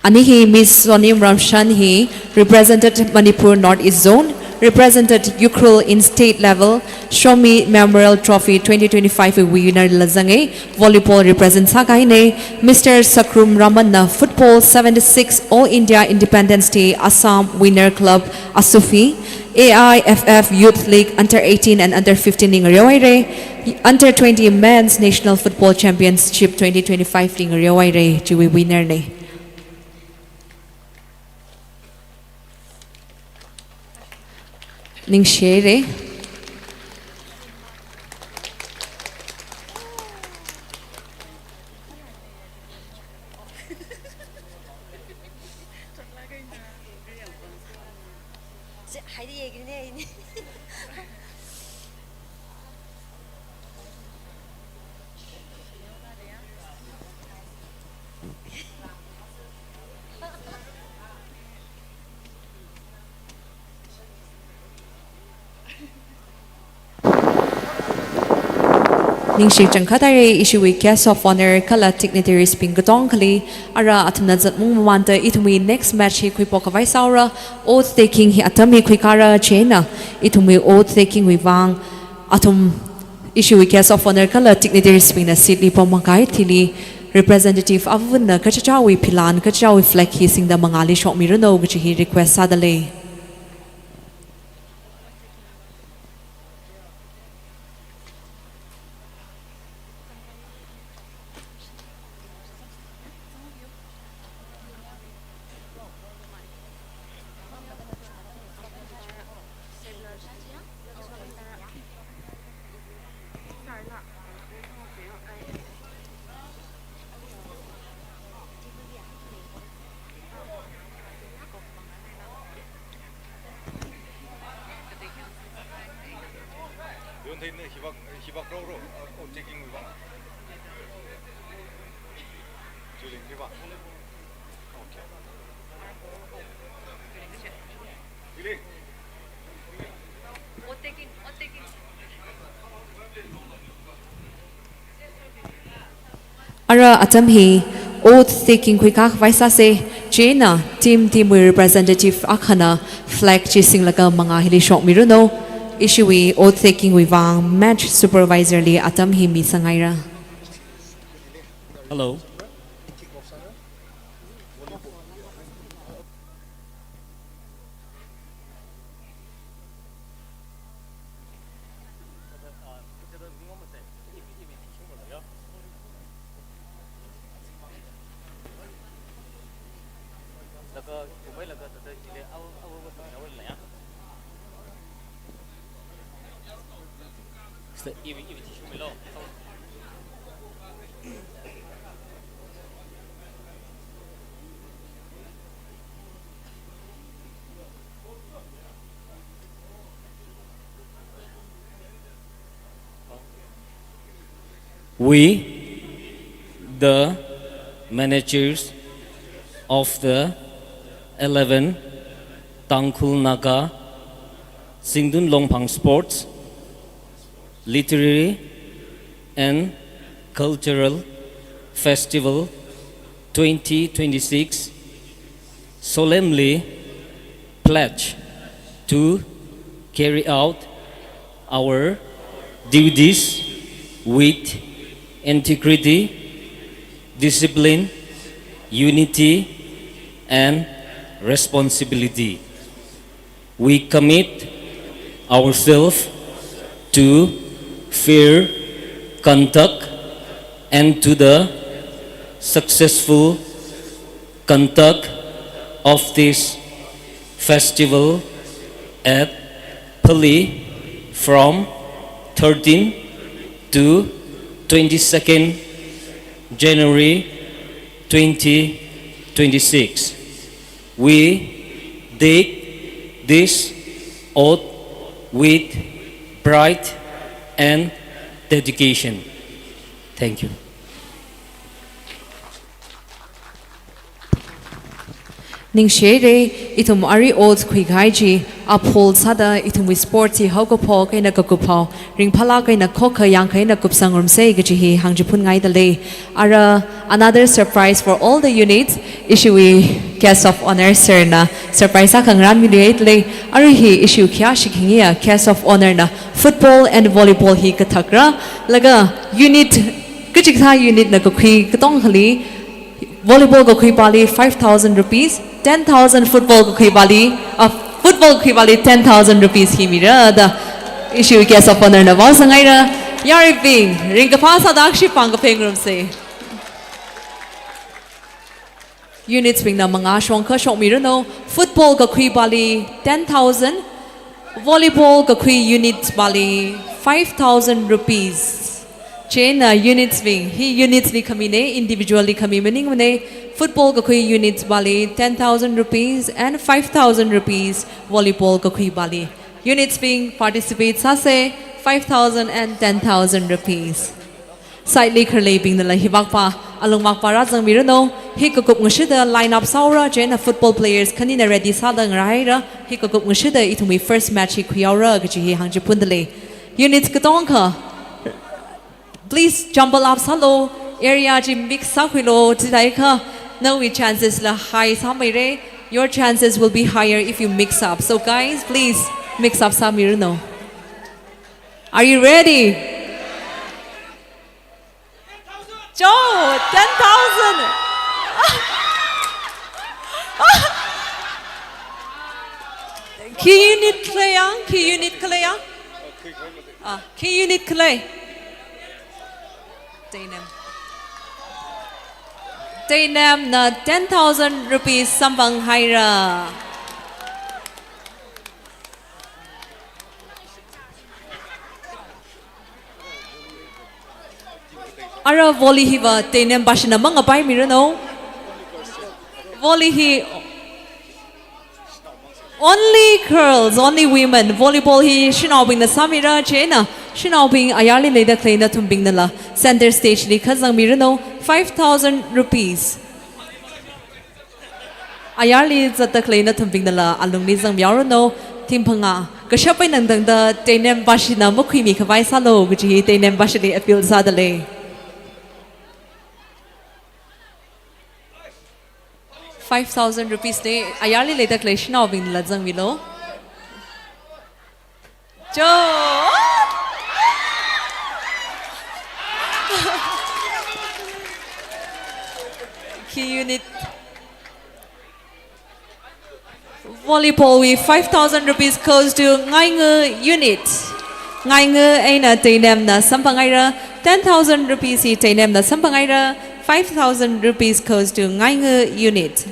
Ani hi Miss Sonim Ramshan hi represented Manipur North East Zone, represented Ukhrul in state level, Shomi Memorial Trophy twenty twenty-five wui winner la zanga, volleyball represent sākahaina, Mister Sakrum Raman na football seventy-six All India Independence Day Assam Winner Club Asufi, A I F F Youth League under eighteen and under fifteen li ngareohaira, under twenty Men's National Football Championship twenty twenty-five li ngareohaira, chiwui winner na. Ningshihaira. Ningshi changkhat haira ishiwui guest of honour kala dignitaries bing katongkhali. Ara athumna zatmung mamānda ithumwui next match hi khuiphok khavai sāhaora. Oath taking hi atam hi khuikara chieina ithumwui oath taking wui vang athum ishiwui guest of honour kala dignitaries bingna seat li pamngai thili representative avāvana kachichāwui philan kachichāwui flag hi singda mangāli shokmiranu kachi hi request sādalei. Yonthei ne hibak, hibak rau rau, oath taking wui vang. Juling hibak. Okay. Juling. Oath taking, oath taking. Ara atam hi oath taking khuikā khavai sāsa, chieina team team wui representative akhana flag chi singlaga mangā hili shokmiranu. Ishiwui oath taking wui vang match supervisor li atam hi misangaira. Hello. We, the managers of the eleven Tangkhul Naga Zingtun Longphang Sports, Literary and Cultural Festival twenty twenty-six, solemnly pledge to carry out our duties with integrity, discipline, unity, and responsibility. We commit ourselves to fair conduct and to the successful conduct of this festival at Pali from thirteen to twenty-second January twenty twenty-six. We take this oath with pride and dedication. Thank you. Ningshi haira, ithum arui oath khuikahai chi uphold sāda ithumwui sports hi haokaphok eina kakup phao, ringphālāk eina khokha yangkha eina kupsangrumsa kachi hi hāngchiphunngaidalei. Ara, another surprise for all the units, ishiwui guest of honour sir na surprise akha ngarānmiluihaidalei. Arui hi ishiwui khayā shikhingayi guest of honour na football and volleyball hi kathakra, laga unit kachikathā unit na kakhui katongkhali, volleyball kakhuipāli five thousand rupees, ten thousand football kakhuipāli, uh, football kakhuipāli ten thousand rupees hi mira da ishiwui guest of honour na vaosangaira. Yaruibing, ringkaphā sāda akhashi pāng kaphengrumsa. Units bingna mangā shongkha shokmiranu, football kakhuipāli ten thousand, volleyball kakhui unit pāli five thousand rupees. Chieina units bing, hi units li khamine, individual li khami maningmane, football kakhui units pāli ten thousand rupees and five thousand rupees volleyball kakhui pāli. Units bing participate sāse, five thousand and ten thousand rupees. Side li khareleibingnala hivak pā, alungvak pā rāzangmiranu, hi kakup ngashida line up sāhaora, chieina football players khanina ready sāda ngarāhaira, hi kakup ngashida ithumwui first match hi khuihaora kaji hi hāngchiphundalei. Units katongkha, please jumble up sālu, area chi mix sākhuilu, chithākha nawui chances la high sāmeira, your chances will be higher if you mix up. So guys, please mix up sāmiranu. Are you ready? Cho, ten thousand. Khi unit khalei ya, khi unit khalei ya. Ah, khi unit khalei. Teinem. Teinemna ten thousand rupees samphanghaira. Ara volley hiva Teinem bashina mangapai miranu. Volley hi only girls, only women. Volleyball hi shanaobingna sāmira, chieina shanaobing ayarli leida khalei nathumbingnala center stage li kazangmiranu, five thousand rupees. Ayarli zatda khalei nathumbingnala alungli zangmihaoranu, team phangā. Kashap eina tangda Teinem bashina makhuimi khavai sālu kaji hi Teinem bashili appeal sādalei. Five thousand rupees ne, ayarli leida khalei shanaobingnala zangmilu. Cho! Khi unit. Volleyball wui five thousand rupees goes to Ngainga unit. Ngainga eina Teinemna samphanghaira, ten thousand rupees hi Teinemna samphanghaira, five thousand rupees goes to Ngainga unit.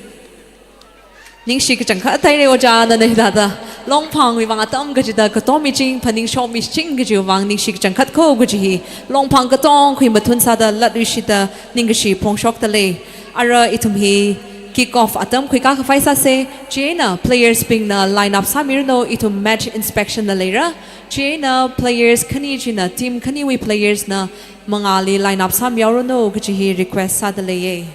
Ningshi kachangkhat haira ojā nana hithāda. Longphangwui vang atam kachida katom miching, phaningshok miching kajiwui vang ningshi kachangkhat kho kaji hi. Longphang katongkhui mathun sāda latluishitda ningkashi phongshokdalei. Ara ithum hi kick off atam khuikā khavai sāse, chieina players bingna line up sāmiranu, ithum match inspection la leira. Chieina players khani china, team khaniwui players na mangāli line up sāmihaoranu kaji hi request sādaleiye.